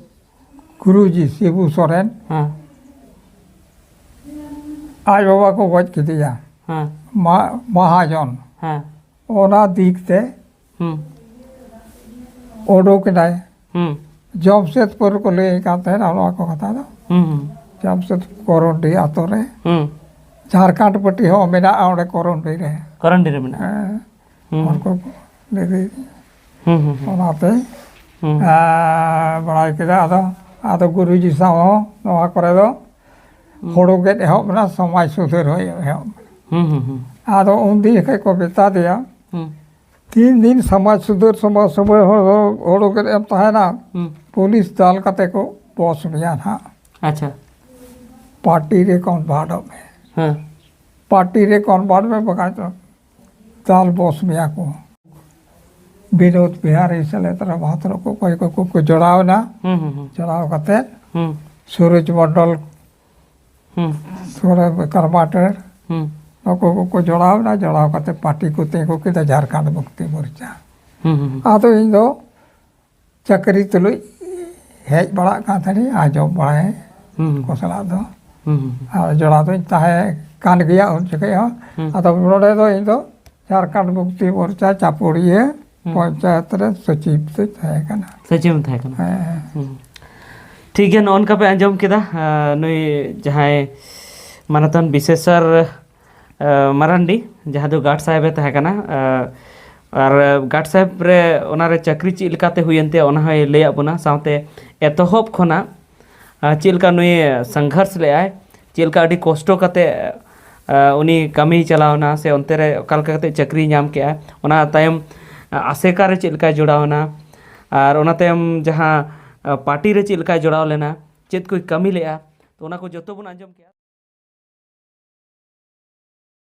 ᱜᱩᱨᱩᱡᱤ ᱥᱤᱵᱩ ᱥᱚᱨᱮᱱ, ᱦᱮᱸ᱾ ᱟᱡ ᱵᱟᱵᱟ ᱠᱚ ᱜᱚᱡ ᱠᱮᱫᱮᱭᱟ᱾ ᱦᱮᱸ᱾ ᱢᱟ-, ᱢᱟᱦᱟᱡᱚᱱ᱾ ᱦᱮᱸ᱾ ᱚᱱᱟ ᱫᱤᱠ ᱛᱮ ᱦᱩᱸ᱾ ᱩᱰᱩᱠ ᱮᱱᱟᱭ᱾ ᱦᱩᱸ᱾ ᱡᱟᱢᱥᱮᱫᱽᱯᱩᱨ ᱠᱚ ᱞᱟᱹᱭ ᱠᱟᱱ ᱛᱟᱦᱮᱱᱟ ᱱᱚᱣᱟ ᱠᱚ ᱠᱟᱛᱷᱟ ᱫᱚ᱾ ᱦᱩᱸ, ᱦᱩᱸ᱾ ᱡᱟᱢᱥᱮᱫᱽ ᱠᱚᱨᱚᱱᱰᱤ ᱟᱛᱳ ᱨᱮ᱾ ᱦᱩᱸ᱾ ᱡᱷᱟᱲᱠᱷᱚᱸᱰ ᱯᱟᱹᱴᱤ ᱦᱚᱸ ᱢᱮᱱᱟᱜᱼᱟ ᱚᱸᱰᱮ ᱠᱚᱨᱚᱱᱰᱤ ᱨᱮ᱾ ᱠᱚᱨᱚᱱᱰᱤ ᱨᱮ ᱢᱮᱱᱟᱜᱼᱟ᱾ ᱦᱮᱸ᱾ ᱦᱩᱸ᱾ ᱩᱱᱠᱩ ᱠᱚ ᱞᱟᱹᱭ ᱦᱩᱸ, ᱦᱩᱸ, ᱦᱩᱸ᱾ ᱚᱱᱟᱛᱮ, ᱦᱩᱸ᱾ ᱟᱨ ᱵᱟᱲᱟᱭ ᱠᱮᱫᱟ᱾ ᱟᱫᱚ, ᱟᱫᱚ ᱜᱩᱨᱩᱡᱤ ᱥᱟᱶ ᱦᱚᱸ ᱱᱚᱣᱟ ᱠᱚᱨᱮ ᱫᱚ ᱦᱩᱸ᱾ ᱦᱩᱲᱩ ᱜᱮᱫ ᱮᱦᱚᱵ ᱮᱱᱟ, ᱥᱚᱢᱟᱡᱽ ᱥᱩᱫᱷᱟᱹᱨ ᱦᱚᱸ ᱮᱦᱚᱵ ᱮᱱᱟ᱾ ᱦᱩᱸ, ᱦᱩᱸ, ᱦᱩᱸ᱾ ᱟᱫᱚ ᱩᱱ ᱫᱤᱱ ᱡᱚᱠᱷᱚᱡ ᱠᱚ ᱢᱮᱛᱟ ᱫᱮᱭᱟ, ᱦᱩᱸ᱾ ᱛᱤᱱ ᱫᱤᱱ ᱥᱚᱢᱟᱡᱽ ᱥᱩᱫᱷᱟᱹᱨ, ᱥᱚᱢᱟᱡᱽ ᱥᱩᱫᱷᱟᱹᱨ ᱦᱚᱲ ᱦᱚᱲ ᱠᱚ ᱮᱢ ᱛᱟᱦᱮᱱᱟ᱾ ᱦᱩᱸ᱾ ᱯᱩᱞᱤᱥ ᱫᱟᱞ ᱠᱟᱛᱮ ᱠᱚ ᱵᱚᱥ ᱢᱮᱭᱟ ᱱᱟᱦᱟᱜ᱾ ᱟᱪᱪᱷᱟ᱾ ᱯᱟᱨᱴᱤ ᱨᱮ ᱠᱚᱱᱵᱷᱟᱨᱴᱚᱜ ᱢᱮ᱾ ᱦᱮᱸ᱾ ᱯᱟᱨᱴᱤ ᱨᱮ ᱠᱚᱱᱵᱷᱟᱨᱴ ᱢᱮ, ᱵᱟᱠᱷᱟᱡ ᱫᱚ ᱫᱟᱞ ᱵᱚᱥ ᱢᱮᱭᱟ ᱠᱚ᱾ ᱵᱤᱱᱳᱫ ᱵᱤᱦᱟᱨᱤ ᱥᱮᱞᱮᱫ ᱨᱮ ᱵᱷᱟᱛᱨᱚ ᱠᱚ ᱚᱠᱚᱭ ᱠᱚᱠᱚ ᱠᱚ ᱡᱚᱲᱟᱣ ᱮᱱᱟ᱾ ᱦᱩᱸ, ᱦᱩᱸ, ᱦᱩᱸ᱾ ᱡᱚᱲᱟᱣ ᱠᱟᱛᱮ ᱦᱩᱸ᱾ ᱥᱩᱨᱚᱡᱽ ᱢᱚᱱᱰᱚᱞ ᱦᱩᱸ᱾ ᱥᱩᱨᱚᱡᱽ ᱠᱟᱨᱵᱟᱴᱮᱨ ᱦᱩᱸ᱾ ᱱᱩᱠᱩ ᱠᱚᱠᱚ ᱡᱚᱲᱟᱣ ᱮᱱᱟ᱾ ᱡᱚᱲᱟᱣ ᱠᱟᱛᱮ ᱯᱟᱨᱴᱤ ᱠᱚ ᱛᱤᱸᱜᱩ ᱠᱮᱫᱟ ᱡᱷᱟᱲᱠᱷᱚᱸᱰ ᱢᱩᱠᱛᱤ ᱢᱳᱨᱪᱟ᱾ ᱦᱩᱸ, ᱦᱩᱸ, ᱦᱩᱸ᱾ ᱟᱫᱚ ᱤᱧ ᱫᱚ ᱪᱟᱹᱠᱨᱤ ᱛᱩᱞᱩᱡ ᱦᱮᱡ ᱵᱟᱲᱟᱜ ᱠᱟᱱ ᱛᱟᱦᱮᱱᱤᱧ, ᱟᱸᱡᱚᱢ ᱵᱟᱲᱟᱭ ᱦᱩᱸ, ᱦᱩᱸ᱾ ᱠᱚ ᱥᱟᱞᱟᱜ ᱫᱚ᱾ ᱦᱩᱸ, ᱦᱩᱸ, ᱦᱩᱸ᱾ ᱟᱨ ᱡᱚᱲᱟᱣ ᱫᱚᱧ ᱛᱟᱦᱮᱸ ᱠᱟᱱ ᱜᱮᱭᱟ ᱩᱱ ᱡᱚᱠᱷᱮᱡ ᱦᱚᱸ᱾ ᱦᱩᱸ᱾ ᱟᱫᱚ ᱱᱚᱰᱮ ᱫᱚ ᱤᱧ ᱫᱚ ᱡᱷᱟᱲᱠᱷᱚᱸᱰ ᱢᱩᱠᱛᱤ ᱢᱳᱨᱪᱟ ᱪᱟᱯᱩᱲᱤᱭᱟᱹ ᱦᱩᱸ᱾ ᱯᱚᱧᱪᱟᱭᱮᱛ ᱨᱮ ᱥᱚᱪᱤᱵᱽ ᱫᱚᱧ ᱛᱟᱦᱮᱸ ᱠᱟᱱᱟ᱾ ᱥᱚᱪᱤᱵᱽ ᱮᱢ ᱛᱟᱦᱮᱸ ᱠᱟᱱᱟ᱾ ᱦᱮᱸ, ᱦᱮᱸ᱾ ᱦᱩᱸ᱾ ᱴᱷᱤᱠ ᱜᱮᱭᱟ, ᱱᱚᱜᱼᱚ ᱱᱚᱝᱠᱟ ᱯᱮ ᱟᱸᱡᱚᱢ ᱠᱮᱫᱟ, ᱟᱸ, ᱱᱩᱭ ᱡᱟᱦᱟᱸᱭ ᱢᱟᱱᱚᱛᱟᱱ ᱵᱤᱥᱮᱥᱚᱨ, ᱟᱸ, ᱢᱟᱨᱟᱱᱰᱤ, ᱡᱟᱦᱟᱸ ᱫᱚ ᱜᱟᱨᱰ ᱥᱟᱦᱮᱵᱽ ᱮ ᱛᱟᱦᱮᱸ ᱠᱟᱱᱟ, ᱟᱸ, ᱟᱨ ᱜᱟᱨᱰ ᱥᱟᱦᱮᱵᱽ ᱨᱮ ᱚᱱᱟᱨᱮ ᱪᱟᱹᱠᱨᱤ ᱪᱮᱫ ᱞᱮᱠᱟᱛᱮ ᱦᱩᱭᱮᱱ ᱛᱟᱭᱟ, ᱚᱱᱟ ᱦᱚᱸᱭ ᱞᱟᱹᱭᱟᱫ ᱵᱚᱱᱟ᱾ ᱥᱟᱶᱛᱮ ᱮᱛᱚᱦᱚᱵ ᱠᱷᱚᱱᱟᱜ, ᱟᱸ, ᱪᱮᱫ ᱞᱮᱠᱟ ᱱᱩᱭ ᱥᱚᱝᱜᱷᱚᱨᱥ ᱞᱮᱫᱼᱟᱭ, ᱪᱮᱫ ᱞᱮᱠᱟ ᱟᱹᱰᱤ ᱠᱚᱥᱴᱚ ᱠᱟᱛᱮ, ᱟᱸ, ᱩᱱᱤ ᱠᱟᱹᱢᱤᱭ ᱪᱟᱞᱟᱣ ᱮᱱᱟ, ᱥᱮ ᱚᱱᱛᱮ ᱨᱮ ᱚᱠᱟ ᱞᱮᱠᱟ ᱠᱟᱛᱮ ᱪᱟᱹᱠᱨᱤᱭ ᱧᱟᱢ ᱠᱮᱫᱼᱟ, ᱚᱱᱟ ᱛᱟᱭᱚᱢ, ᱟᱸ, ᱟᱥᱮᱠᱟ ᱨᱮ ᱪᱮᱫ ᱞᱮᱠᱟᱭ ᱡᱚᱲᱟᱣ ᱮᱱᱟ, ᱟᱨ ᱚᱱᱟ ᱛᱟᱭᱚᱢ ᱡᱟᱦᱟᱸ, ᱟᱸ, ᱯᱟᱨᱴᱤ ᱨᱮ ᱪᱮᱫ ᱞᱮᱠᱟᱭ ᱡᱚᱲᱟᱣ ᱞᱮᱱᱟ, ᱪᱮᱫ ᱠᱚᱭ ᱠᱟᱹᱢᱤ ᱞᱮᱫᱼᱟ, ᱛᱚ ᱚᱱᱟ ᱠᱚ ᱡᱚᱛᱚ ᱵᱚᱱ ᱟᱸᱡᱚᱢ ᱠᱮᱫᱼᱟ᱾